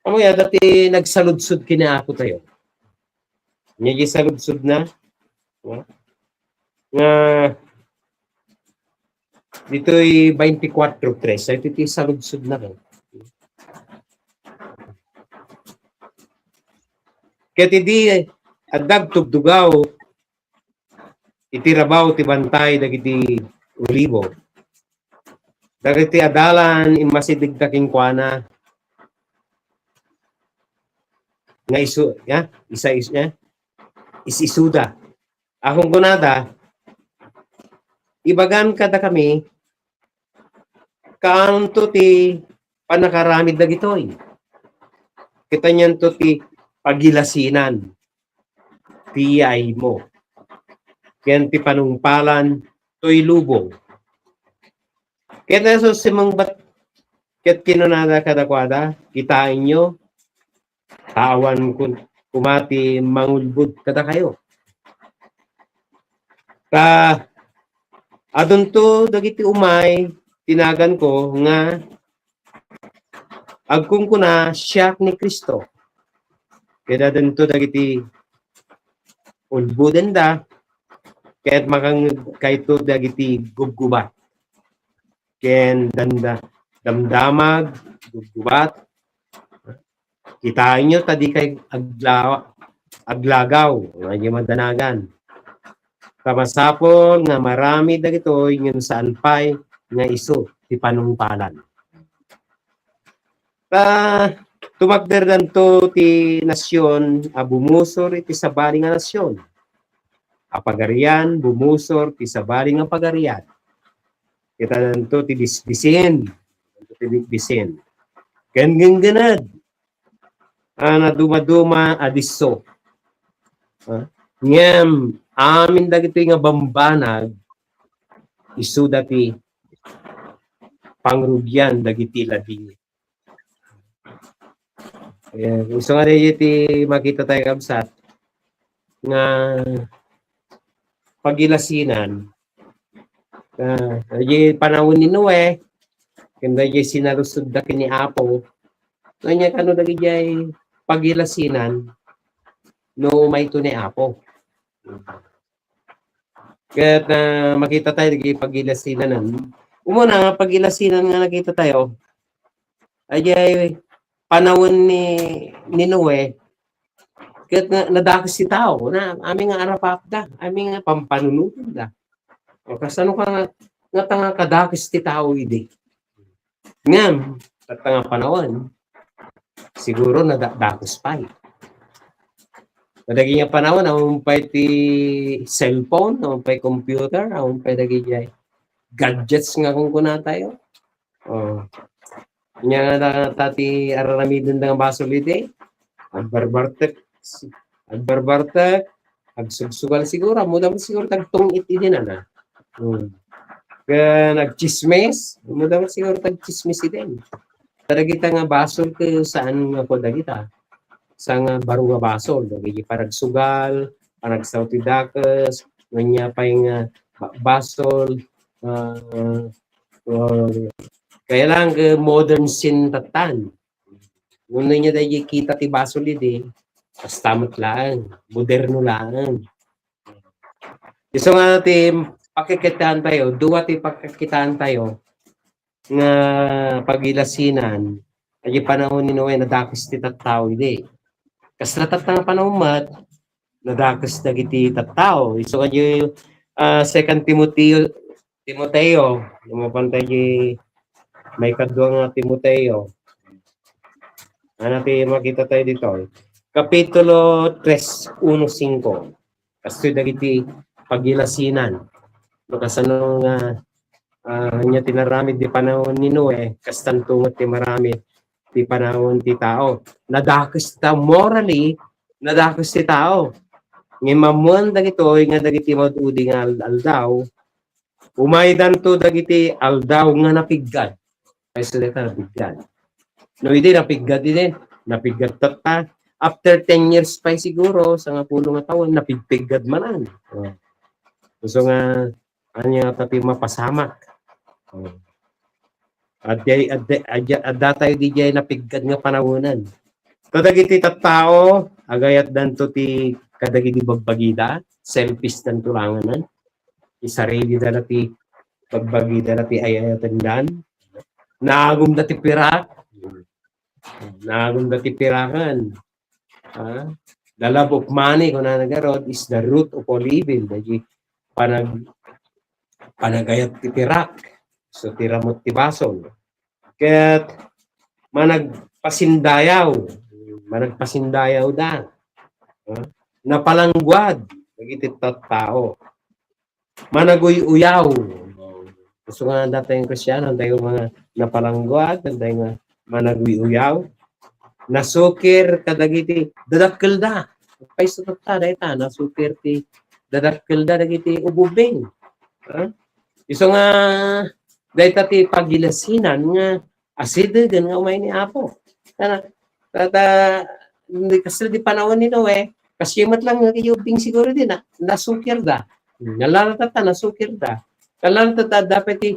amo ya, dati nagsaludsod ken ni Apo tayo. Nya, di saludsod na. Nga, ditoy twenty-four tres, ay, iti saludsod na, eh. Ket idi adda agtugtugaw iti rabaw ti bantay dagiti olibo, dagiti adalan immasidegda kenkuana nga isu-, ya, isa-is-, ya, is-isuda. A kunkunada, ibagam kadakami, kaanonto ti pannakaramid dagitoy. Ket anianto ti pagilasinan ti yaaymo ken ti panungpalan toy lubong. Ket ni Jesus simmungbat ket kinunana kadakuada, "Kitaenyo, ta awan kun-, koma ti mangulbod kadakayo. Ta adunto dagiti umay ti naganko nga agkunkuna, 'Siak ni Cristo.' Ket adunto dagiti ulbodenda, ket makangngegkayto dagiti gubgubat ken danda-, damdamag, gubgubat. Kitaenyo ta dikay agla-, aglagaw, nga di madanagan. Ta masapul nga marami dagitoy ngem saan pay nga isu ti panungpalan." Ta tumakderdanto ti nasion a bumusor iti sabali nga nasion, a pagarian bumusor ti sabali nga pagarian. Kitaento ti bisbisin, ti bisbisin. Ken genggened a nadumaduma a disso. Ha? Ngem amin dagitoy nga bambanag, isuda ti pangrugian dagiti ladingit. Eh, isu nga daydi ti makita tayo, kabsat, nga pagilasinan, ah, daydi panawen ni Noe, ken daydi sinaludsodda ken ni Apo, ania kano dagidiay pagilasinan no umayto ni Apo. Ket, ah, makita tayo dagiti pagilasinan. Umuna nga pagilasinan nga nakita tayo, ay, ay panawen ni, ni Noe, ket nga nadakes ti tao, na, amin nga arapatda, amin nga pampanunotda. O, kasano ka nga, nga ta nga kadakes ti tao idi? Ngem, tatta nga panawen, siguro nadakdakes pay. Kadagiti nga panawen, awan pay ti cellphone, awan pay computer, awan pay dagiti gadgets nga kunkuna tayo. Oh. Nya nga ta, ta ti araramiden da nga basol idi, agbarbartek, agbarbartek, agsugsugal siguro, ammoda met siguro tagtungit idi nana. Hmm. Ken agtsismis, ammoda met siguro tagtsismis idi. Kadagita nga basol ket saan nga kua dagita. Sa nga baro nga basol, dagiti panagsugal, panagsao ti dakes, ania pay nga ba-, basol, ah, ah, kailangan ket modern sin tattan. Ngem ania dagiti kita ti basol idi, basta met laeng, moderno laeng. Isu nga ti Pakikitaentayo, dua ti pakikitaentayo nga pagilasinan, iti panawen ni Noe, nadakes ti tattao idi. Kas tatta nga panawen met, nadakes dagiti tattao. Isu nga di, ah, Second Timoteo, Timoteo, lumapanta di may kadua nga Timoteo. Ano ti makita tayo dito? Kapitulo tres, uno, singko. Kastoy dagiti pagilasinan. No, kasano nga, ah, nya tinaramid di panawen ni Noe, kastanto met ti maramid ti panawen ti tao. Nadakes ta morally, nadakes ti tao. Ngem ammoan dagitoy nga dagiti maud-udi nga al-, aldaw, umaydanto dagiti aldaw nga napiggad. Ay, sa data napiggad. No, idi napiggad idi, napiggad tatta. After ten years pay siguro, sangapulo nga tawen, napigpiggad manen. Oh. So nga, anya ta ti mapasamak. Oh. Adda, adda, adda, adda tayo di jay napiggad nga panawenan. Kadagiti tattao, agayatdanto ti kadagiti bagbagida, selfish danto langanan. Isarili da ti bagbagida ti ay-ayatendan. Naagum da ti pirak. Naagum da ti piraken. Ah, the love of money, kunana garud, is the root of all evil. Dagiti panag-, panagayat ti pirak. So, ti ramut ti basol. Ket managpasindayaw. Managpasindayaw da. Ah, napalangguad dagiti tattao. Managuy-uyaw. So nga, datay nga Kristiano, tayo mga napalangguad, tayo nga managuy-uyaw. Nasukir kadagiti dadakkelda. Pay sa tatta, dayta, nasukir ti dadakkelda dagiti ububing. Ha? Isu nga, dayta ti pagilasinan nga asidegen nga umay ni Apo. Kana, tata, di kasla di panawen ni Noe, kasi met lang nga ubing siguro din, na, nasukir da. Nalala tatta, nasukir da. Nalala tatta, dapat ti,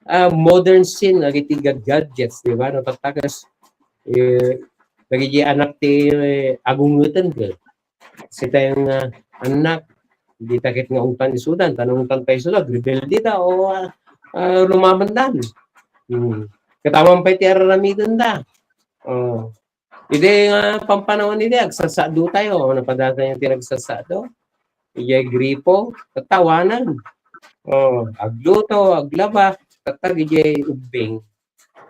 ah, modern sin, lagi ti gad-, gadgets, di ba? No, tatta kas, eh, lagi di anak ti, eh, agungeten ka. Sitay nga anak, di takit nga ungtan isudan, tan ungtan pa isudan, rebelde da, o, ah, ah, lumabandan. Hmm. Katawan pa iti araramiden da. Oh. Idi nga pampanawan idi, agsasado tayo. Napadatan yung pinagsasado. Ijay gripo, tatawanan. Oh, agluto, aglaba, tatag ijay ubbing.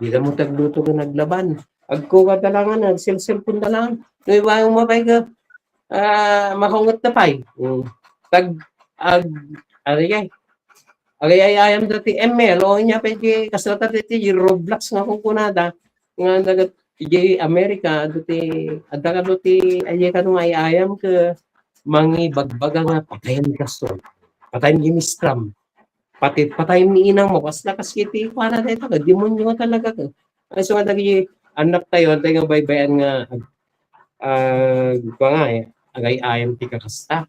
Dita mo tagluto nga naglaban. Agkuka da lang, nagsilsilpon da lang. No, iba yung mapay ka, ah, mahungot na pay. Mm. Tag, ag, ano yan? Agay-ayam dati M L, o niya pa di, kasla ta dati di Roblox nga kung kunada, nga dagat, di America, dati, adda ka dati, ay ka nung ay-ayam ka, mangibagbaga nga, patayan ka so. Patayan ni Miss Trump. Pati, patayan ni inang mo, kasla kas iti, kuana dito, ka, demonyo talaga ka. Ay, so nga, dagi, anak tayo, tayo nga baybayan nga, ah, kuwa nga, eh, agay-ayam ti kakasta.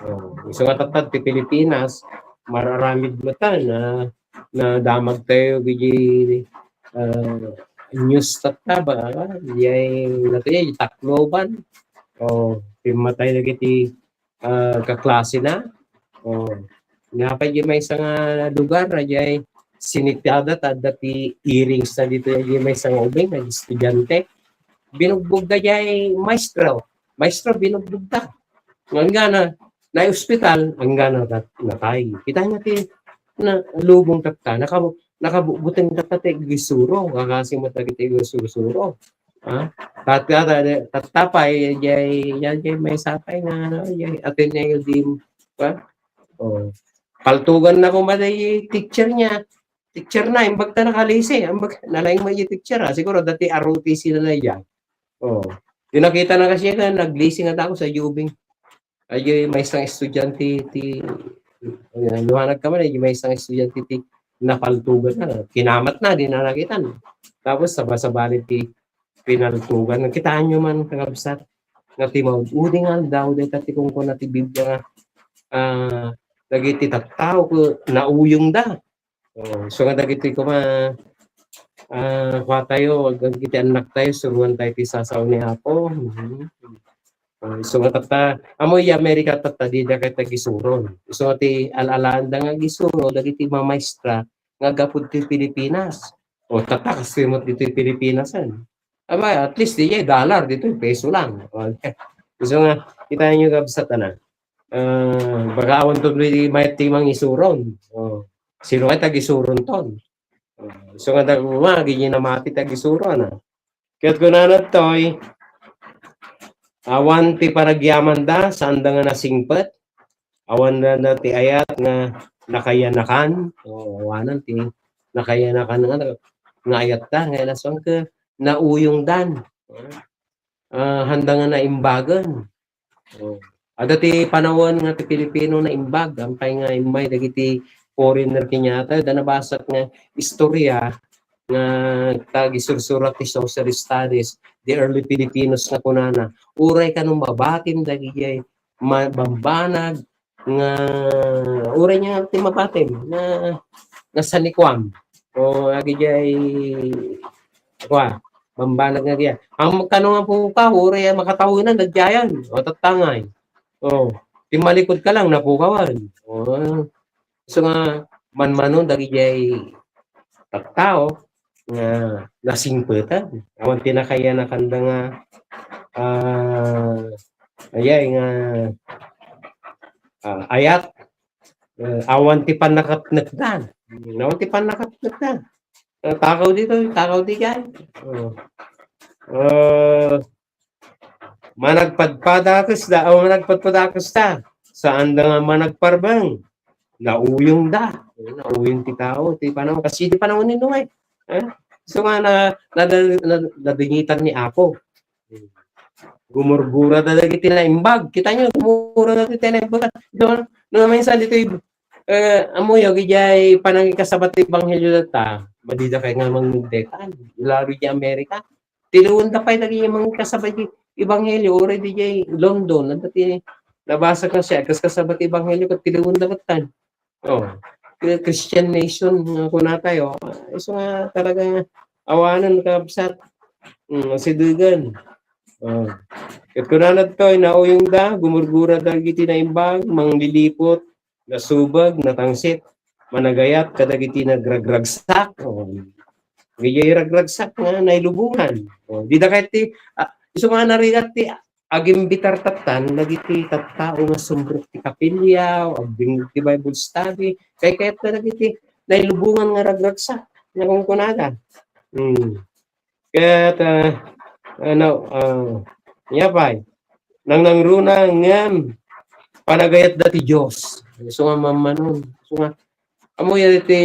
Oh, isu nga tattad ti Pilipinas, mararamid met ta na, nadamag tayo iti, ah, news tatta ba, ijay, nato ijay Tacloban. Oh, pimmatay dagiti, ah, kaklase na. Oh, napay di maysa nga lugar, ijay Sinitada, ta adda ti earrings na dito, ijay maysa nga ubing, nga estudiante. Binugbog da ijay maestro. Maestro, binugbog da. Nganggana, na ospital, nganggana nat-, natay. Kita nga ti, na, lubong tatta, nakabu-, nakabubuteng tatta ti gisuro, kakasi mo dagiti gisuro-suro. Ha? Tat-, tat-, tattapay, jay, jay, jay, maysa pay nga, ano, jay, Ateneo di, ha? Oh. Paltugan na kung teacher niya. Teacher na, imbag ta nakalisi, imbag, nalaing mo yung teacher, ah. Siguro, dati R O T C na na yan. Oh. Yung nakita na kasi yan, naglisi nga tao sa Jubing. Ay, maysa nga estudyante ti, ayan, luhanag ka man, ay, maysa nga estudyante ti napaltugan na, kinamat na, di na nakitan. Tapos, sabasabali ti pinaltugan. Nakitaan nyo man, kakabsat, nga ti maud-udi nga aldaw, dayta ti kungkuna ti Biblia nga, ah, dagiti tattao, ko, nauyong da. Oh, so nga dagiti kuma, ah, kua tayo, dagiti anak tayo, suruan tayo ti sasao ni Apo. Mhm. Ah, isu nga tatta, amoy Amerika tatta, dida kay tagisuron. Isu nga ti al-alaanda nga gisuro, dagiti mamaestra nga aggapu ti Pilipinas. O, tatta, kastoy met ditoy Pilipinas, an. Aba, at least, di, dollar, ditoy peso lang. O, isu nga, kita niyo, kabsat, ana. Ah, baga awan to di mayat ti mangisuron. O, sino nga tagisuron ton? O, isu nga, daguma, agi namati tagisuron, a. Ket kunana toy, awan ti panagyamanda, saanda nga nasingpet, awan da ti ayat nga nakayanakan, o awanan ti nakayanakan nga, nga ayatta, nga inasuan ket nauyongdan. Ah, handa nga naimbagen. O. Adda ti panawen nga ti Pilipino naimbag, apay nga immay dagiti foreigner kaniatayo, da nabasat nga istorya nga tagisursurat ti social studies, the early Filipinos nga kunana, uray kano mabatim dagijay ma-, bambanag nga uray nga ti mabatim nga, nga sanikuam. O, agijay, kua, bambanag nga diay. Ang kano nga pukaw, uray makatawenan, dagjayan. O, tattangay. O, ti malikod ka lang, napukawan. O, isu nga manmanon dagijay tattao nga nasingpetan. Awan ti nakayanakanda nga, ah, ayay nga, ah, ayat. Eh, awan ti pannakatnekda. Awan ti pannakatnekda. Eh, takaw ditoy, takaw diay. O. Eh, managpadpada kasta, o managpadpada kasta. Saanda nga managparbeng. Nauyongda. Nauyong ti tao, ti panawen. Kasi ti panawen ni Noe. Eh? So nga na, na, na, nadingitan ni Apo. Gumurgura da dagiti naimbag. Kita niyo, gumurgura da dagiti naimbag. No, no, minsan ditoy, eh, ammoyo, idiay panangikasaba ti ebanghelio data, madida kay nga mangngegdetan. Lalo di Amerika. Tiliwenda pay dagiti mangikasaba ti ebanghelio, uray diay London, adda ti nabasa ko siya, kas kasaba ti ebanghelio, ket tiliwenda metten. O, Christian nation nga kunatayo. Isu nga talaga awanen, kabsat. Mm, asidegen. O. Ket kunana ditoy, nauyongda, gumurgura dagiti naimbag, mangliliput, nasubeg, natangsit, managayat kadagiti nagragragsak. O. Diay ragragsak nga nailubongan. O, dida kay ti, ah, isu nga narigat ti agimbitar tattan dagiti tattao nga sumrek ti kapilya, o agdengngeg ti Bible study, kay kayatda dagiti nailubongan nga ragragsak, nga kunkunada. Hmm. Ket, ah, ano, ah, apay, nangnangruna ngem panagayatda ti Dios. Isu nga mammanon. Isu nga, ammoyo ti,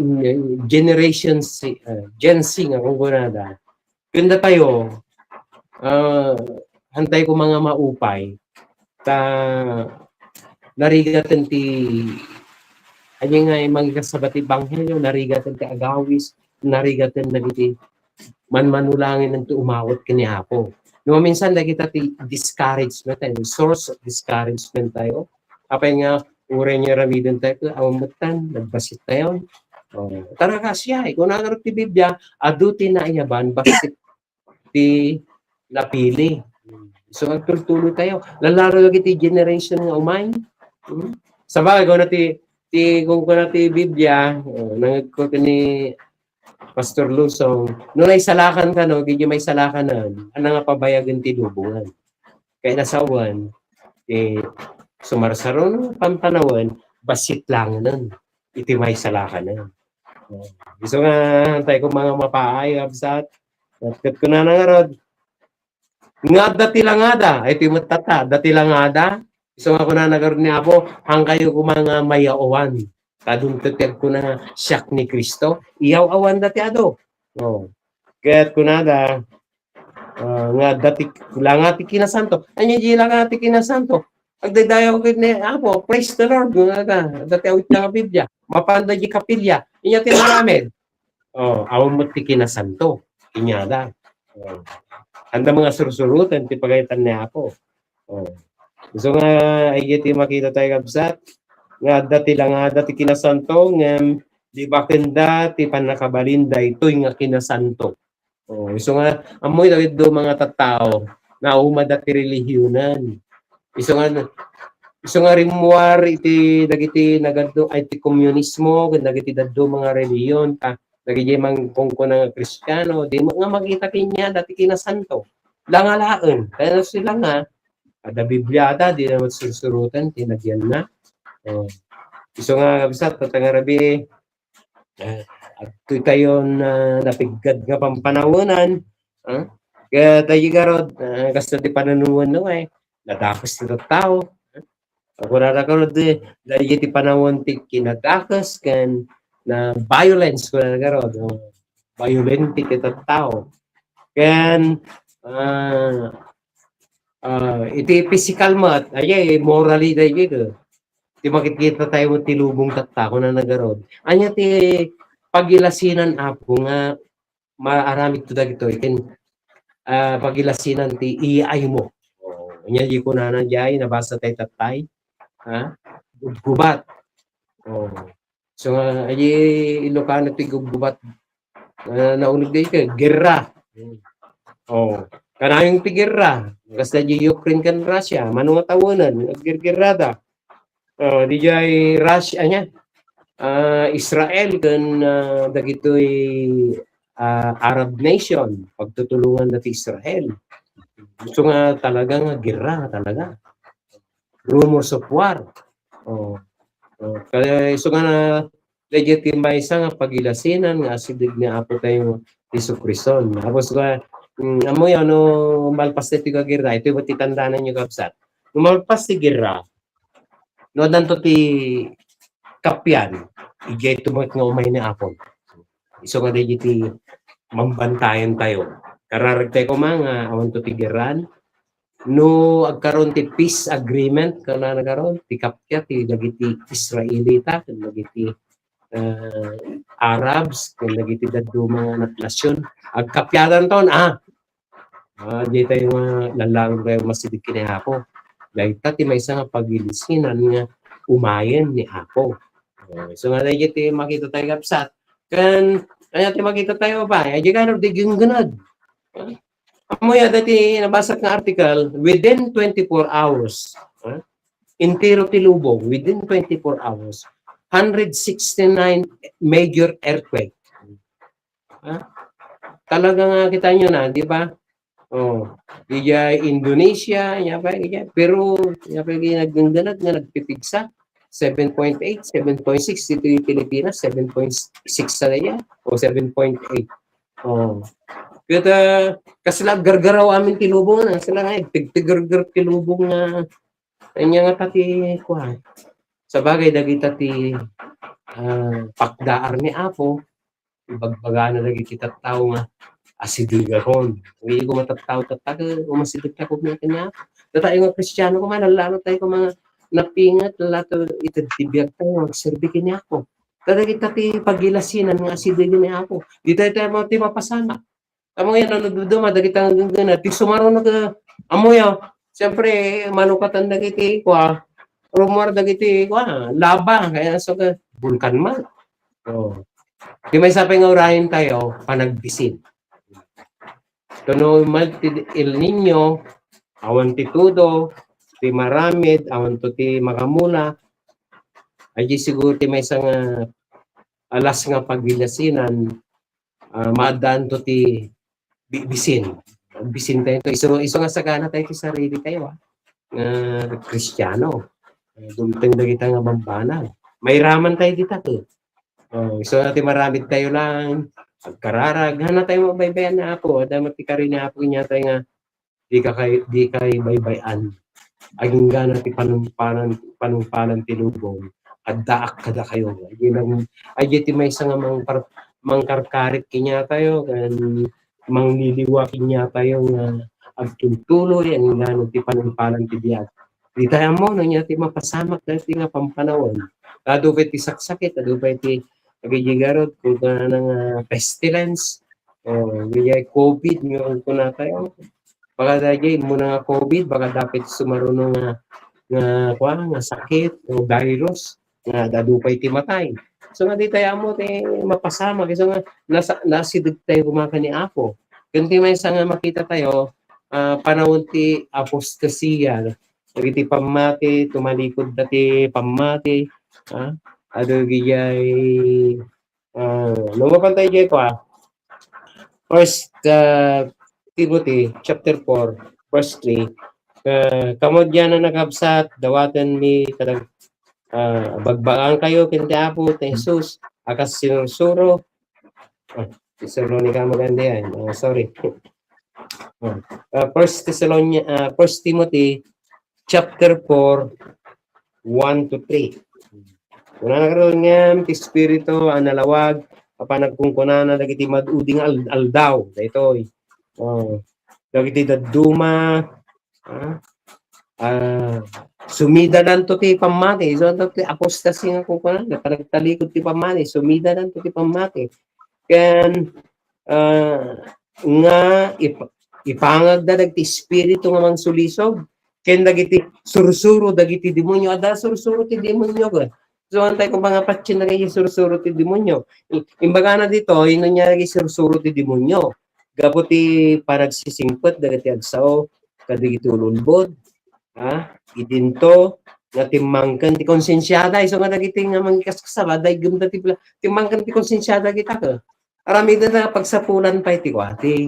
mm, Generation Z, ah, Gen Z nga kunkunada. Ken datayo, ah, hantay ko nga maupay, ta narigaten ti, ania nga mangikasaba ti ebanghelio, narigaten ti agawis, narigaten dagiti manmanulangin ti umawat ken ni Apo. No, minsan dagita ti discouragement tayo, source of discouragement tayo. Apay nga, uray nga aramiden tayo, awan metten, nagbasit tayo. O, tara, kasdiay, kunana ti Biblia, adu ti naayaban, bassit ti napili. So, agtultuloy tayo. Lalaro dagiti generation nga umay. Hmm? Sabagay, kuna ti, ti, kunkunana ti Biblia, o, nangegko ni Pastor Lusong, no naisalakan kano, didi maisalakanan, ania nga pabayagen ti lubongan. Kay nasawen, eh, sumarsaro, pampanawen, bassit langenen iti maisalakanan. O, isu nga, hantay ko nga mapaay, kabsat. Ket kunana ngarud, nga adda ti langada, ay ti met tatta, adda ti langada. Isu nga kunana ngarud ni Apo, hankayo koma nga mayaw-awan. Kadunto ti agkuna nga, "Siak ni Cristo," iyaw-awanda ti adu. O. Ket kunada, ah, nga adda ti, langa ti kinasanto. Ania diay langa ti kinasanto? Agdaydayaw ket ni Apo, "Praise the Lord," nga adda, adda ti awit nga Biblia. Mapanda diay kapilya. Inya ti naaramid. O, awan met ti kinasanto. Inyada. O. Anda nga sursuroten ti pagayatan ni Apo. O. Isu nga, ay ti makita tayo, kabsat, nga adda ti langada ti kinasanto, ngem libakenda ti pannakabalin daytoy nga kinasanto. O, isu nga, ammoy dagiti adu nga tattao, naumada ti relihiyonen. Isu nga, isu nga rimmuar iti dagiti nagaddu-, ay, ti komunismo, ken dagiti dadduma nga relihiyon, ta dagiti mangkunkuna nga Kristiano, di nga makita kaniada ti kinasanto. Langa laeng. Kaya sila nga, ada Bibliada, di na sursuroten ti nagyanna. Oh. Isu nga, kabsat, tatta nga rabii, ah, adtoy tayon, ah, napiggad nga pampanawenan, ah? Kaya tayo garod, ah, kasta ti pananuan no, eh, nadakes ti tattao. Kunana garod, eh, dagiti panawen ti kinadakes ken na violence, kunana garod, oh, violent ti tattao. Ken, ah, ah, iti physical met, ay, morally, dagiti, ti makikita tayo ti lubong tatta, kunana garod. Ania ti pagilasinan, Apo, nga maaramid to dagitoy, ken, ah, pagilasinan ti iyaaymo. Oh, ania di kunana diay, nabasa tay tattay? Ha? Gubgubat. Oh. So, nga, ay, Ilocano ti gubgubat. Ah, nauneg di ket, gerra. Oh. Kanayon ti gerra. Kasta di Ukraine ken Russia, mano nga tawenan, aggergerrada. Oh, di jay Russia, ania? Ah, Israel ken, ah, dagitoy, ah, Arab nation, pagtutulongan dati Israel. Gusto nga talaga nga gerra, talaga. Rumors of war. Oh. Oh, kaya isu nga na, dagiti maysa nga pagilasinan nga asideg ni Apo tayo Jesu-Cristo. Tapos ka, mm, amo yan, no, malpas ti gerra, ito yung titandaan nyo, kabsat. No malpas ti gerra, no, adanto ti kapian, idiay tumungtungpal nga umay ni Apo. Isu nga dagiti mambantayan tayo. Kararag tayo koma nga awan to ti gerran. No agkaron ti peace agreement, kana nagkaron, ti kapia ti dagiti Israelita, ken dagiti, eh, Arabs, ken dagiti dadduma nga nasion. Agkapiadan ton, ah, Ah, di tayo nga lalangon tayo masideg ken ni Apo. Dayta ti maysa nga pagilasinan nga umayen ni Apo. Ah, so nga, dayta ti makita tayo, kabsat. Ken, kaya ti makita tayo ba? Ay, di ka, no, di gingganad. Ah, amo ya, dati nabasa nga article, within twenty-four hours, ah, entero ti lubong, within twenty-four hours, hundred sixty-nine major earthquake. Ha? Talaga nga, kita nyo na, di ba? Oh, diya Indonesia, ya pa, diya Peru, ya pa, diya nagdengdenag nga nagpipigsa, seven point eight, seven point six, dito yung Pilipinas, seven point six sa diya, o seven point eight. Oh. Kita, kasla gargaraw amin ti lubong na, sila nga, tigtigargar ti lubong na, anya nga pati, kuha. Sa bagay, dagita ti, ah, pakdaar ni Apo, ibagbagana dagiti tattao nga asidegakon. Iti ko matattao tatta, umasideg tako nga kanya. Datayo nga Kristiano, koma, lalo tayo koma nga napinget, lalo itad ti biag tayo, agserbi ken ni Apo. Kadagita ti pagilasinan nga asideg ni Apo. Di tayo tayo ti mapasamak. Amo yan, ano, duduma, dagita nga genggenad. Ti sumaruno ka, amo yan. Siyempre, manukatan dagiti, kwa, rumor dagiti, kwa, laba. Kaya so ka, bulkan man. Oh. Di may sapay nga urayen tayo, panagbisin. Kuno mal ti El Niño, awan ti tudo, ti maramid, awan to ti makamula. Ay, di siguro ti maysa nga alas nga pagilasinan, ah, maaddaan to ti bi-, bisin. Bisin tayo to. Isu, isu nga sagana tayo ti sarili tayo, ah, nga Kristiano. Ah, dumteng dagita nga bambanag. Mairaman tayo dita, to. Oh, isu nga ti maramid tayo lang. Agkararag, hana tayo mabaybayan na Apo. Adda met ti kari ni Apo, inya tayo nga, di ka kay, di kay baybay-an. Aginggana ti panungpalan, panungpalan ti lubong. Addaak kadakayo. Ay, di lang, ay, di ti maysa nga mangkar-, mangkarkarit kanya tayo, kan mangliliwa kanya tayo nga agtultuloy, aginggana ti panungpalan ti biag. Di tayo mo, no, niya ti mapasamak dati nga pampanawan. Adu pa ti saksakit, adu pa ti agigigarot, kung ka na nga pestilence, o, kaya COVID, nga kung kuna tayo, baka dahil mo na nga COVID, baka dapat sumaruno nga, nga, kwa, nga sakit, o virus, nga dadu pay ti matay. So, nga di tayo amo ti mapasamak. So, nga, nasa, nasideg tayo kumaka ni Apo. Kunti may sa nga makita tayo, ah, panawen ti apostasia, dagiti pammati, tumalikod dati pammati, ah, adu gidiay, ah, no, mapan tayo diay kua, First, ah, Timothy chapter four, verse three, ah, "Kamo diay a nakabsat, dawatenmi kadag, ah, bagbagaan kayo ken ti Apo, ti Jesus, a kas sinursuro." Ah, Tesalonica, maganda yan. Ah, sorry. Ah, ah, First Thessalonians, ah, First Timothy chapter four, one to three. Kunana ngarud ngem ti Espiritu a nalawag a panagkunkunana dagiti mad-udi nga al-, aldaw. Daytoy. Oh, dagiti dadduma, ah, ah, sumidadanto ti pammati. So, ti apostasy nga kunkunana, panagtalikod ti pammati, sumidadanto ti pammati. Ken, ah, nga ip-, ipangagda dagiti espiritu nga mangsulisog, ken dagiti sursuro dagiti demonio. Adda sursuro ti demonio, ket. So, antay kung mga patsin na kayo sursuro ti demonio. I-, imbagana dito, ino niya lagi sursuro ti demonio? Gapu ti panagsisingpet dagiti agsao, kadagiti ululbod, ha? Idinto, nga timmangken ti konsensiada, isu nga dagiti nga mangikaskasaba, daygem da ti pla-, timmangken ti konsensiada kita, ke. Aramiden na pagsapulan pay ti kua, ti,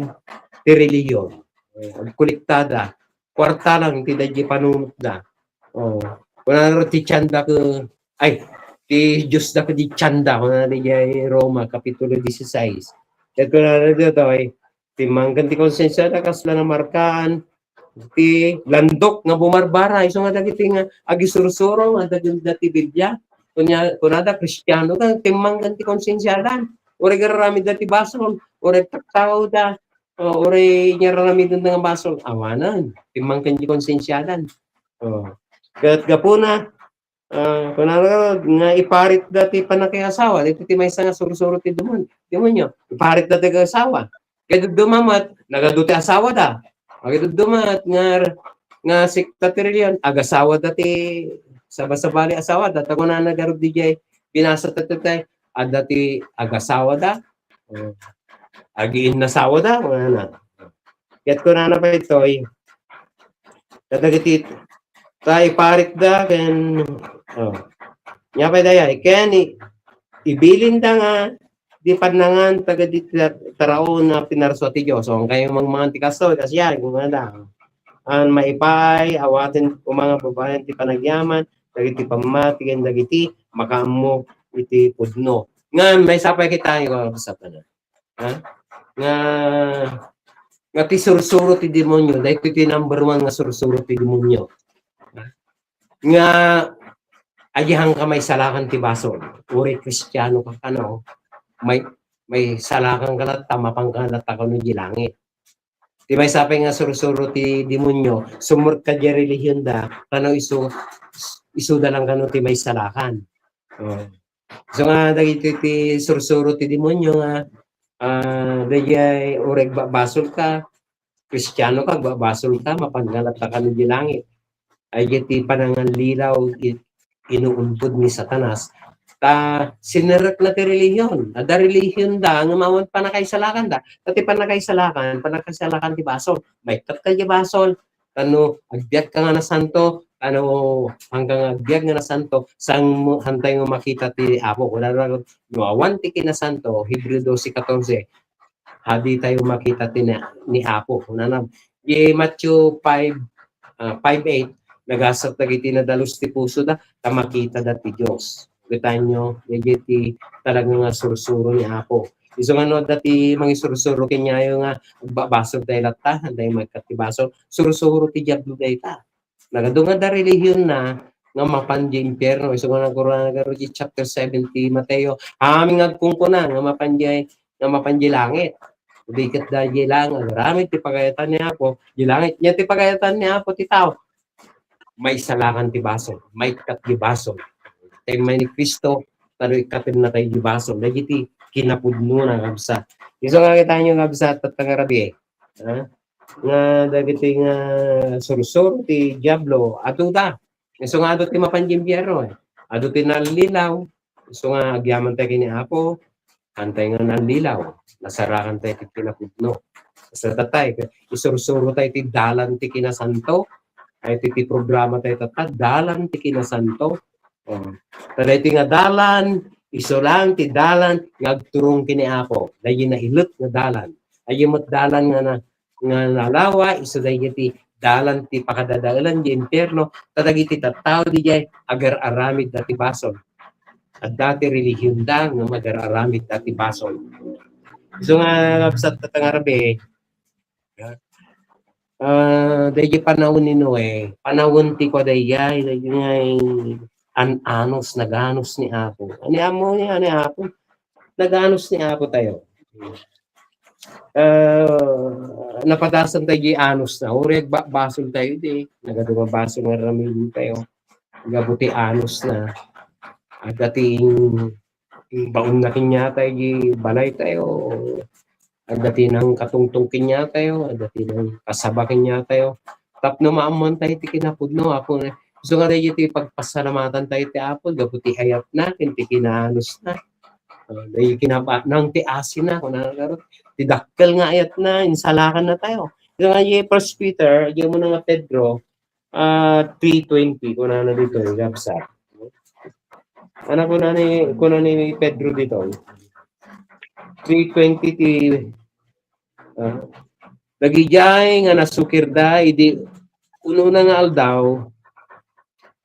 ti relihiyon. Eh, agkolektada. Kuarta lang ti daydi panunotda. Oh, kunana ti tianda ke, ay, ti Diosda ket ti tianda, kunana diay Roma, Kapitulo dieciséis. Ket kunana ditoy, timmangken ti konsensiada, kasla namarkaan, ti landok nga bumarbara, isu nga dagiti nga agisursuro nga dagiti Biblia. Kunya, kunada, Kristiano ka, timmangken ti konsensiada. Uray gararamidda ti basol, uray taktaoda, o, uray inyararamidenda nga basol, awanen, timmangken ti konsensiadan. O, ket gapuna, ah, kunana nga iparitda ti pannakayasawa, daytoy ti maysa nga sursuro ti demon-, demonio. Iparitda ti asawa. Ket dadduma met, nagadu ti asawada. Ket dadduma met nga, nga sekta ti relihiyon, agasawada ti sabasabali asawada. Ta kunana garud diay binasa tatta, adda ti agasawada, o, agiinnasawada, kunana. Ket kunana pay ditoy, kadagiti, ta iparitda ken, o, nia pay dayay, ken i-, ibilinda nga di pannangan dagiti ta-, taraon a pinarsua ti Dios. O, kayo mangmangan ti kastoy, kas yan, kunada. An maipaay, awaten koma nga babaen ti panagyaman, dagiti pammati, ken dagiti makaammo iti pudno. Nga, maysa pay kita, ikaw, basta pa na. Ha? Nga, nga ti sursuro ti demonio, daytoy ti number one nga sursuro ti demonio. Ha? Nga, agihanka maisalakan ti basol. Uray Kristiano ka kano, may, maisalakan ka latta, mapanka latta kano di langit. Ti maysa pay nga sursuro ti demonio, sumurot ka di relihionda, kano isu, isuda lang kano ti maisalakan. O. So nga, dagiti ti sursuro ti demonio nga, ah, daydiay uray agbabasol ka, Kristiano ka, agbabasol ka, mapanka latta kano di langit. Ay, ti panangallilaw, i-, inuuntod ni Satanas. Ta, sinerekna ti relihiyon. Adda relihiyonda, nga awan pannakaisalakanda. Ta ti pannakaisalakan, pannakaisalakan ti basol. Maikkat ka di basol. Tano, agbiag ka nga nasanto. Tano, hanggang agbiag nga nasanto, sang mo, hantay nga makita ti Apo. Kunana, no awan ti kinasanto, Hebreo doce catorce, a, di tayo makita ti na-, ni Apo. Kunana, di Matthew five, ah, five eight, nagasat dagiti nadalus ti pusoda, ta makitada ti Dios. Kitanyo, daydiay ti talaga nga sursuro ni Apo. Isu nga no, adda ti mangisursuro kenyayo nga, ba-, basol tayo latta, hantay maikkat ti basol. Sursuro ti Diablo dayta. Nagadu nga adda relihionna nga mapan di impierno. Isu nga nagkurang nga di chapter seven ti Mateo. Amin nga agkunkuna nga mapan di, nga mapan di langit. Di ket da di langit, agaramid ti pagayatan ni Apo. Di langit, nia ti pagayatan ni Apo ti tao. Maisalakan ti basol, maikkat ti basol. Tay may ni Cristo, tano ikkatenna tayo di basol. Dagiti kinapudnona, kabsat. Isu nga kitanyo, kabsat, tatta nga rabii. Ha? Nga dagiti nga sursuro ti Diablo, adu da. Isu nga adu ti mapan di impierno, eh. Adu ti nallilaw. Isu nga agyaman tayo ken ni Apo, hantay nga nallilaw. Nasarakan tayo ti kinapudno. Sa tatay, isursuro tayo ti dalan ti kinasanto. Ay, ti, ti programa tayo tatta, dalan ti kinasanto. Oh. Taday ti nga dalan, isu lang ti dalan nga agturong kini Apo. Daydi nailet nga dalan. Ay, met dalan nga na, nga nalawa, isu daydi ti dalan ti pakadadaelan di impierno, ta dagiti tattao didiay agar-aramid da ti basol. Adda ti relihion da nga magar-aramid da ti basol. Isu nga, kabsat, tatta nga rabii, ah, daydi panawen ni Noe, panawen ti kua daydiay, daydi nga an-anus, nag-anus ni Apo. Ani ammo ni, ani Apo? Nag-anus ni Apo tayo. Ah, napadasan tayo di anus na. Uray agba-, basol tayo di. Nagadu nga basol nga ramili tayo. Gapu ti anus na. Adda ti baon na kanya tayo di balay tayo. Adda ti nang katungtong kanya tayo. Adda ti nang kasaba kanya tayo. Tapno maammoan tayo ti kinapudno, Apo. Isu nga daydi ti pagpasalamatan tayo ti Apo, gapu ti ayatna, ken ti kinaanusna. Ah, daydi kinapa-, nang ti asina, kunana ngarud, ti dakkel nga ayatna, insalakanna tayo. Isu nga, di First Peter, di mo na nga Pedro, ah, three twenty, kunana dito, yung gabsa. Ano kuna ni, kuna ni Pedro dito? Three twenty ti, ah, dagidiay nga nasukirda idi ununa nga aldaw,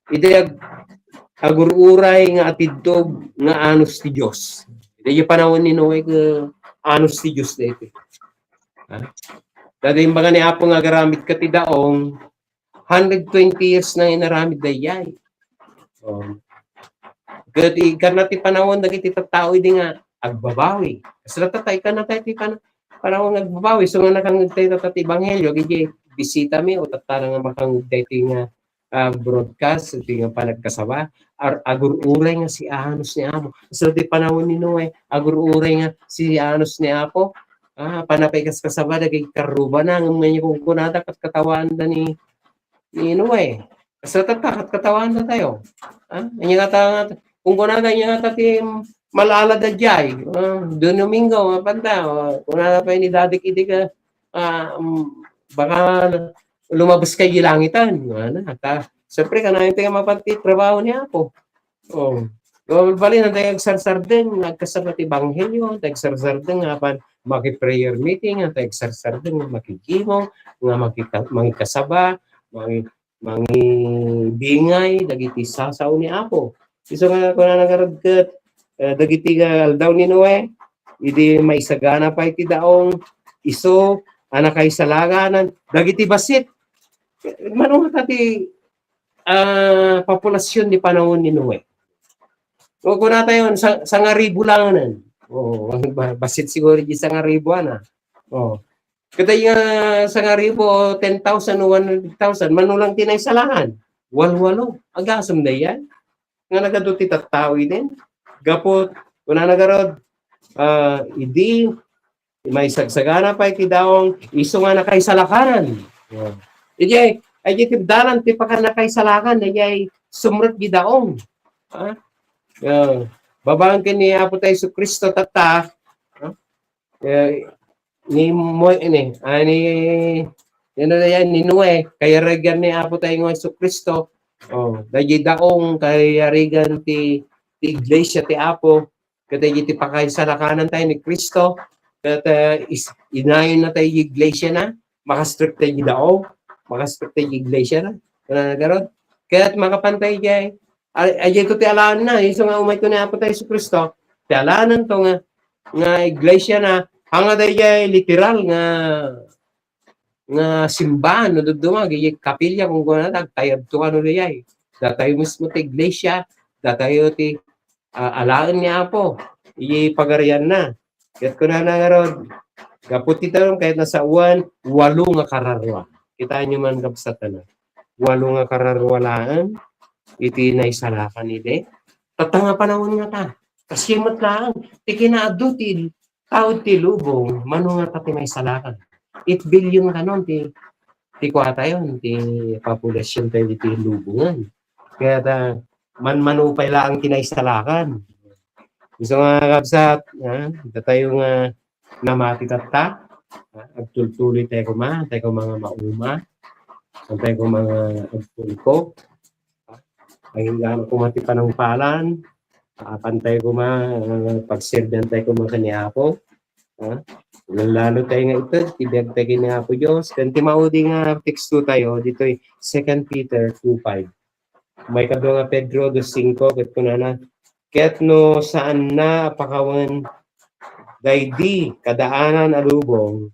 idi ag-, agur-uray nga atidtog nga anus ti Dios. Idi panawen ni Noe, ket anus ti Dios daytoy. Ha? Daydi imbaga ni Apo nga agaramid ka ti daong, hundred twenty years na inaramid daydiay. Oh. Ket ikana ti panawen dagiti tattao idi nga agbabawi. Kasla tatta, ikana tayo ti pan-, panawen nga agbabawi. So nga nakangngeg tayo tatta ti ebanghelio, iti bisita mi, o tattana nga makangngeg tayo ti nga, ah, broadcast, ti nga panagkasaba, ar-, agur-uray nga si anus ni Apo. Kasla ti panawen ni Noe, agur-uray nga si anus ni Apo. Ah, panapay kaskasaba, dagiti karrubana, ngem nga kunkunada, kat-, katkatawanda ni, ni Noe. Kasla tatta, kat-, katkatawanda tayo. Ah, ania nga ta-, kunkunada, ania nga ta ti mal-ala daydiay. Ah, Don Domingo, nga panda, ah, kunana pay ni Daddy Kitty ka, ah, mm, baka lumabas ka di langitan. Ano, ta, siyempre, kanayon tayo mapanti trabaho ni Apo. Oh. Balbalinan tayo agsarsardeng, agkasaba ti ebanghelio, tayo agsarsardeng, nga pan, maki-prayer meeting, nga tayo agsarsardeng, nga makigimong, nga makika-, mangikasaba, mangi-, mangibingay, dagiti sasao ni Apo. Isu nga, kunana ngarud ket, eh, dagiti nga aldaw ni Noe, idi maisagana pay ti daong, isu, a nakaisalakan, dagiti bassit. Mano nga ti, ah, populasion ni panawen ni Noe? O, kuna tayo, sa-, sangaribu langen. O, ba-, bassit siguro di sangaribu, ana. O. Ket daydi nga sangaribu, ten thousand o one hundred thousand, mano lang ti naisalakan? Walwalo. Agasem daydiay. Nga nagadu ti tattao idi. Gapu, kunana ngarud, ah, idi maisagsagana pay ti daong, isu nga nakaisalakanan. Idiay, ay, ti dalan ti pakannakaisalakan, idiay sumrek di daong. Ha? Ah, babaen ken ni Apo tayo Jesu-Cristo, tatta, ha? Eh, ni Mo-, ni, ah, ni, ano na yan, ni Noe, kayarigan ni Apo tayo nga Jesu-Cristo. Oh, daydi daong kayarigan ti, ti iglesia ti Apo. Ket daydi ti pakaisalakanan tayo ni Cristo. Ket, eh, is-, inayon na tayo iglesia na, makastrek tayo daong, makastrek tayo iglesia na. Kuna ngarud? Ket makapan tayo diay, ay, ay, ito ti alaenna, isu nga umayto ni Apo tayo Jesu-Cristo, ti alaenna to nga, nga iglesia na, haan nga daydiay literal nga, nga simbahan, no, dadduma, daydiay kapilya, kunkunada, agtayabto kano daydiay. Datayo mismo ti iglesia, datayo ti, ah, alaen ni Apo, iti pagarianna. Ket kunana ngarud, gapu ti daong, kayat nasaoan, walo nga kararua. Kitaenyo man, kabsatana. Walo nga kararua laeng iti naisalakan idi. Tatta nga panawen ngata. Kasdiay met laeng ti kinaadu ti tao ti lubong, mano ngata ti maisalakan? Eight billion kanon ti, ti kuatayon, ti population tayo iti lubongen. Kayat, ah, manmano pay laeng ti naisalakan. Isu nga, kabsat, ah, datayo nga namati tatta, Ha? Agtultuloy tayo koma, tayo koma nga mauma, tayo koma nga agtulko. Ha? Agingga koma ti panangpalan, apan tayo koma, ah, pagserbian tayo koma ken ni Apo. Ha? Lalo tayo nga ited ti biag tayo ken ni Apo Dios. Ken ti maudi nga teksto tayo, ditoy Second Peter two five. Maikadua nga Pedro dos cinco, ket kunana, ket no saanna a pakawen daydi kadaanan a lubong,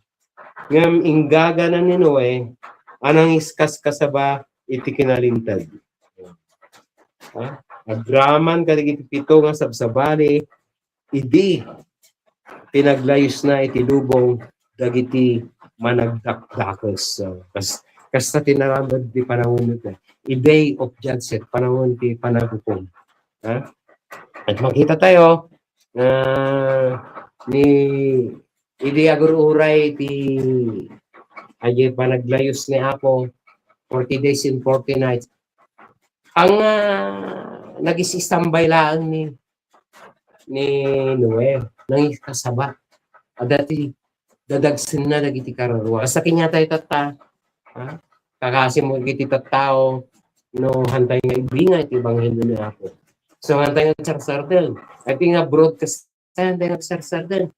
ngem inggagana ni Noe a nangiskaskasaba iti kinalinteg. Ha? Agraman kadagiti pito nga sabsabali idi pinaglayusna iti lubong dagiti managdakdakes. So, kas-, kasta ti naramid ti panawen ti, a day of judgment, panawen ti panagukom. Ha? At makita tayo, ah, ni, idi agur-uray ti, adi panaglayus ni Apo, forty days and forty nights. Ang, ah, nagis-istambay laeng ni, ni Noe, nangikasaba. Adda ti dadagsenna dagiti kararua. Kasta kaniatayo tatta, ha? Kakasi mo iti tattao, no, hantay nga ibinga iti ebanghelio ni Apo. So, hantay nga sarsarden. Iti nga broadcast, hantay nga sarsarden.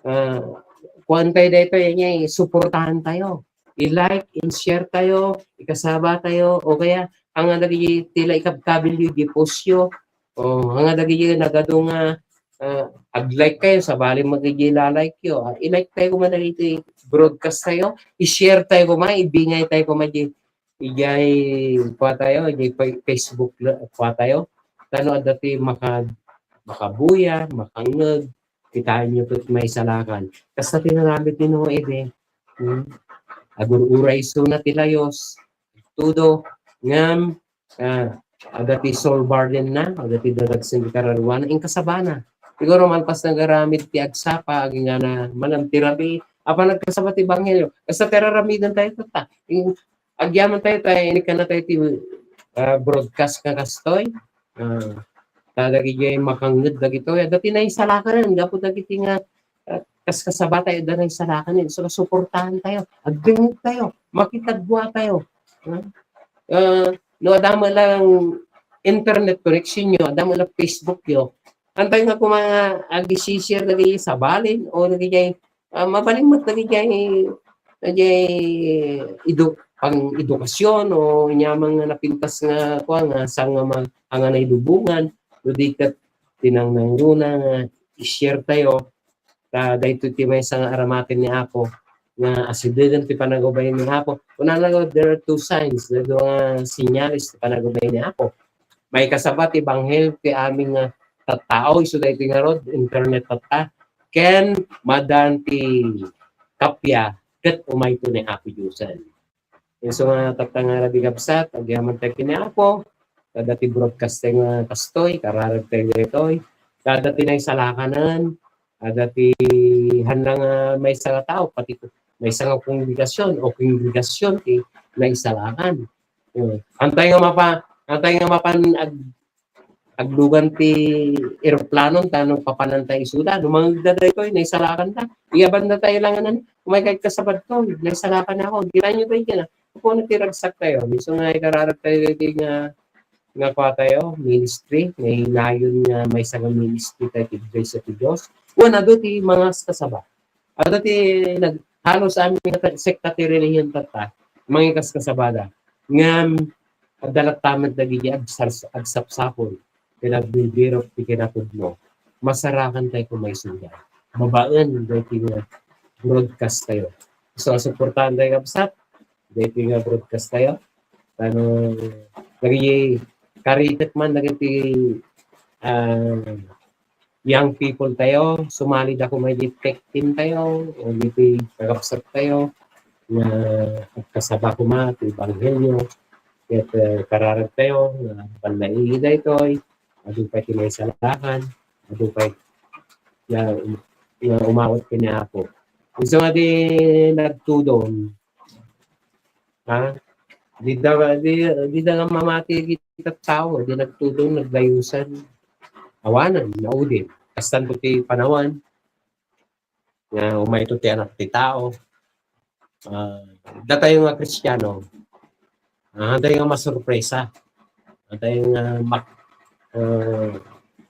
Ah, kuantay daytoy, ania, suportahan tayo. I-like, i-share tayo, ikasaba tayo, o kaya, anga dagiti la ikabkabilyo, di postyo, o, anga dagiti nagadu nga, ah, ag-like kayo, sabali magigi la-like yo. Ah, i-like tayo koma dagiti broadcast tayo, i-share tayo koma, ibingay tayo koma di, ijay, kua tayo, ijay fa-, Facebook la, kua tayo. Tano adda ti maka-, makabuya, makangeg, kitaenyo ket maisalakan. Kasta ti naramid ni Noe, di. Hmm? Agur-uray isuna ti layus, tudo, ngem, ah, adda ti soul burden na, adda ti dadagsen ti kararuana, inkasabana. Siguro malpas nga agaramid ti agsapa, agingana, malam ti rabii, apan nagkasaba ti ebanghelio. Kasta ti raramiden tayo tatta. In-, agyaman tayo, tayo, inikana tayo ti, ah, broadcast nga kastoy. Ah, ta dagiti makangngeg dagitoy, adda ti naisalakanen, gapu dagiti nga, ah, kaskasaba tayo, adda naisalakanen. So, suportahan tayo, agdengngeg tayo, makikagua tayo. Ah, ah, no, adda met lang internet connection yo, adda met lang Facebook yo, hantay nga koma nga agi-share dagiti sabali o dagiti, ah, mabalin met dagiti, dagiti edu-, pang-edukasyon o ania man nga napintas nga kua nga saan nga ma-, anga nailubongan, no di ket ti nangnangruna nga i-share tayo, ta daytoy ti maysa nga aramaten ni Apo nga asidegen ti panagubay ni Apo. Kunana nga, there are two signs, dua nga senyales ti panagubay ni Apo. Maikasaba ti ebanghelio ti amin nga tattao isu daytoy ngarud, internet tatta, ken maaddaan ti kappia ket umayto ni Apo Diosen. Isu nga tatta nga rabii kabsat, agyaman tayo ken ni Apo, ta adda ti broadcast tayo nga kastoy, kararag tayo daytoy, ta adda ti naisalakanen, adda ti hanna nga maysa nga tao, pati maysa nga kongregasyon o kongregasyon ti naisalakan. Eh, hantay nga mapa-, hantay nga mapan ag-, aglugan ti eroplano ta no papananta isuda. No mangngegda daytoy, naisalakanta. Iyabanda tayo lang, ano, umay kay kasabadko, naisalakan ako. Kitaenyo tayo dyan, ah. Apo, no, ti ragsak tayo. Isu nga ikararag tayo daytoy nga, nga kua tayo, ministry. Nainayon nga maysa nga ministry tayo ti Iglesia ti Dios. Wen, adu ti mangaskasaba. Adda ti nag-, halos amin nga ta-, sekta ti relihiyon tatta, mangikaskasabada. Ngem, adda latta met dagiti agsars-, agsapsapul, ken agbibirok ti kinapudno. Masarakan tayo koma isuda. Babaen daytoy nga broadcast tayo. So, suportahan tayo, kabsat, daytoy nga broadcast tayo. Ano, dagiti karitek man, dagiti, ah, young people tayo, sumali da koma iti tech team tayo, o iti kakabsat tayo, nga agkasaba koma ti ebanghelio, ket, eh, kararag tayo, nga panlaii daytoy, adu pay ti naisalakan, adu pay nga, nga umawat ken ni Apo. Isu nga di nagtudon, Ha? Di da, di, di da nga mamati dagiti tattao, di nagtudon, naglayusan. Awanen, naudin. Kastanto ti panawan. nga umayto ti Anak ti Tao. Ah, datayo nga Kristiano, ah, datayo nga masurpresa. Datayo nga mak-, ah,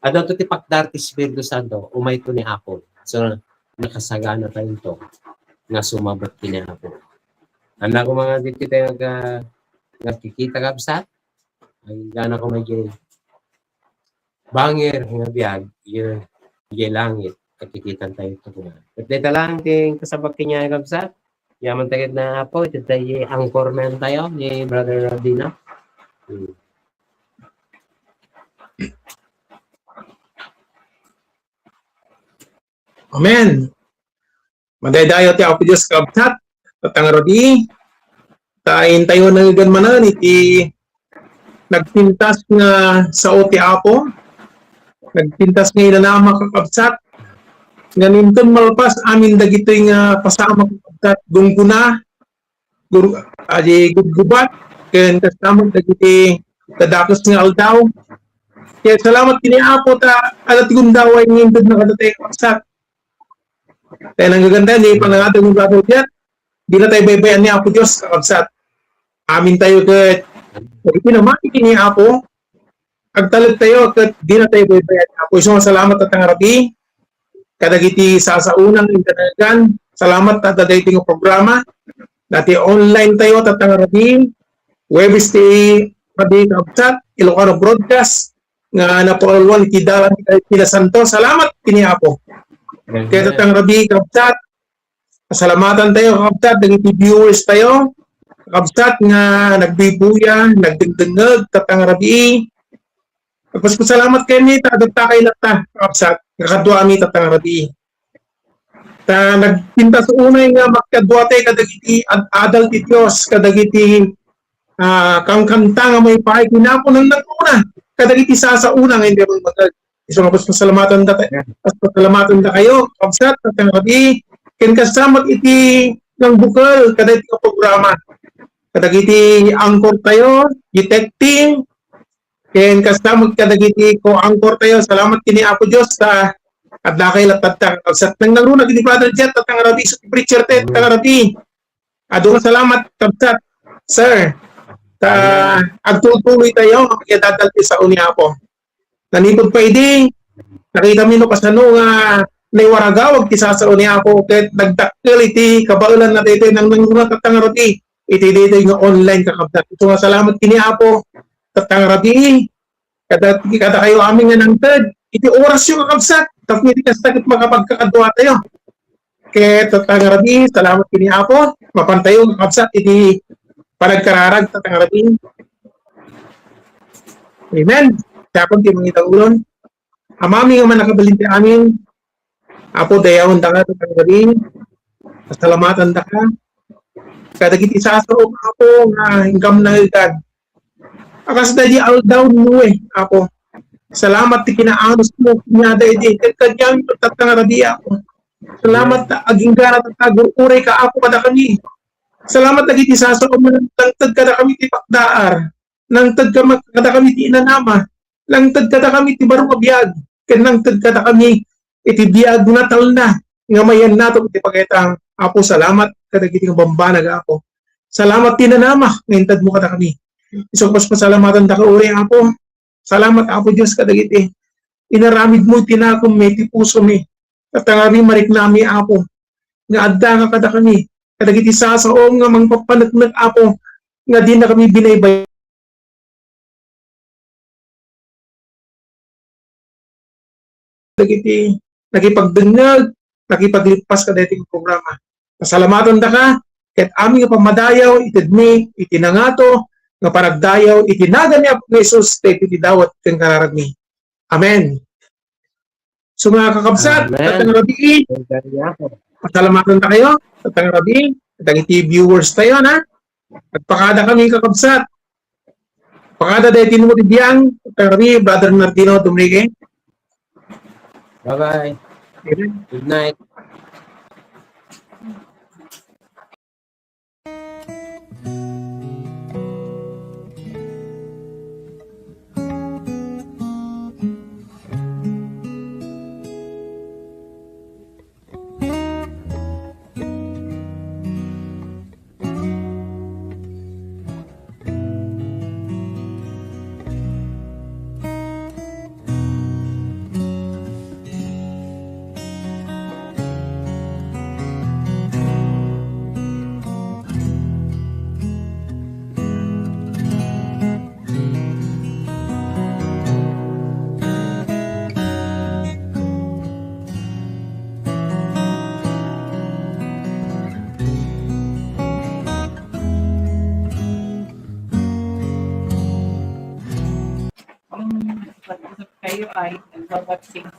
adda to ti pagdar ti Espiritu Santo, umayto ni Apo. So, nakasagana tayo ito nga sumabot kini Apo. Ania ko mga dito tayo nga, nga kikita, kabsat? Ay, gana ko may bangir nga biag, yun, idiay langit, pagkikitan tayo ito kuna. At dito lang, ting kasabak kanya, kabsat. Yaman tayo na Apo, ito tayo, anchorman tayo ni Brother Rodina. Hmm. Amen. Madaydayaw ti Apo Dios, kabsat, tatang rabii. Ta intayo nangngeggan manen iti nagpintas nga sao ti Apo. Nagpintas nga inanama, kakabsat. Nga inton malpas amin dagitoy nga pasamak, kakabsat, gunggona, gur-, adi gubgubat, ken kastamag dagiti dadakes nga aldaw. Ket salamat kini Apo ta adda ti gundaway nga inted na kadatayo, kakabsat. Kaya nanggaganda ni panangatag ni Brother Jet. Dina tayo baybayan ni Apo Dios, kakabsat. Amin tayo ket, iti namati kini Apo, agtalek tayo ket dina tayo baybayan ni Apo. Isu nga salamat, tatang rabii. Kadagiti sasaonang internetgan, salamat ta daytoy nga programa. Dati online tayo, tatang rabii. Huwebes ti rabii, kabsat, Ilocano Broadcast, nga napakaluan iti dalan ti Pinasanto. Salamat kini Apo. Kaya, tatang rabii, kabsat, pasalamatan tayo, kakabsat, dagiti viewers tayo, kakabsat, nga nagbibuya, nagdengdengngeg, tatang rabii. Agpasalamat kenni ta adda tayo latta, kakabsat, nga kaduami, tatang rabii. Ta nagpintas unay nga makadua tayo kadagiti ad-adal ti Dios, kadagiti, ah, kankanta nga maipaay kinapo nang naguna, kadagiti sasauna nga hindi magmagag. Isu nga pasalamatan da, pasalamatan da kayo, kabsat, tatang rabii, ken kastamag iti nangbukel kadagiti programa. Kadagiti anchor tayo, detecting, ken kastamag kadagiti co-anchor tayo. Salamat kini Apo Dios ta adda kayo latta, kabsat. Nang nangruna kini Brother Jet, tatang rabii, isu ti preacher tayo, tatang rabii. Adu nga salamat, kabsat, sir. Ta agtutuloy tayo, makikidadal ti sao ni Apo. Nanipud pa idi, nakita mi no kasano nga naiwaragawag ti sasao ni Apo ket nagdakkel iti kabaelan na daytoy nang nangruna, tatang rabii, iti daytoy nga online, kakabsat. Isu nga salamat kini Apo, tatang rabii. Kada, kada kayo amin nga nangted iti orasyo, kakabsat, tapno iti kasta ket makapagkakadua tayo. Ket, tatang rabii, salamat kini Apo. Mapan tayo, kakabsat, iti panagkararag, tatang rabii. Amen. Siya ti mangitag ulon. Amami nga mannakabalin ti amin, Apo, dayawendaka, tatang rabii. Pasalamatan daka. Kadagiti sasaom, Apo, nga inka nangngeggan. A kas daydi aldaw ni Noe, Apo. Salamat ti kinaanusmo kaniada idi. Ket kaniam, tatang rabii, Apo. Salamat ta agingga ta agur-urayka, Apo, kadakami. Salamat dagiti sasaom nga nangted kadakami ti pakdaar. Nangted kama-, kadakami ti inanama. Nangted kadakami ti baro nga biag. Ken nangted kadakami iti biag nga talna nga mayannaton iti pagayatang. Apo, salamat kadagiti nga bambanag, Apo. Salamat ti nanama nga intedmo kadakami. Isu pasalamatan daka uray, Apo. Salamat, Apo Dios, kadagiti inaramidmo iti nakem, iti pusomi. Ket tangabi mariknami, Apo, nga adda nga kadakami, kadagiti sasaom nga mangpapaneknek, Apo, nga dinakami binaybay-, dagiti nakipagdengngeg, nakipaglippas kadagiti programa. Pasalamatan daka, ket amin nga pammadayaw, itedmi iti nangato nga panagdayaw iti nagan ni Apo Jesus, daytoy ti dawat ken kararagmi. Amen. So, mga kakabsat, Amen. Tatang Rabii, pasalamatan ta kayo, Tatang Rabii, dagiti viewers tayo, na. Agpakada kami, kakabsat. Pakada daytoy mo ti biang, Tatang Rabii, Brother Nardino Dumique. Bye-bye. Amen. Good night. you, I, and how much things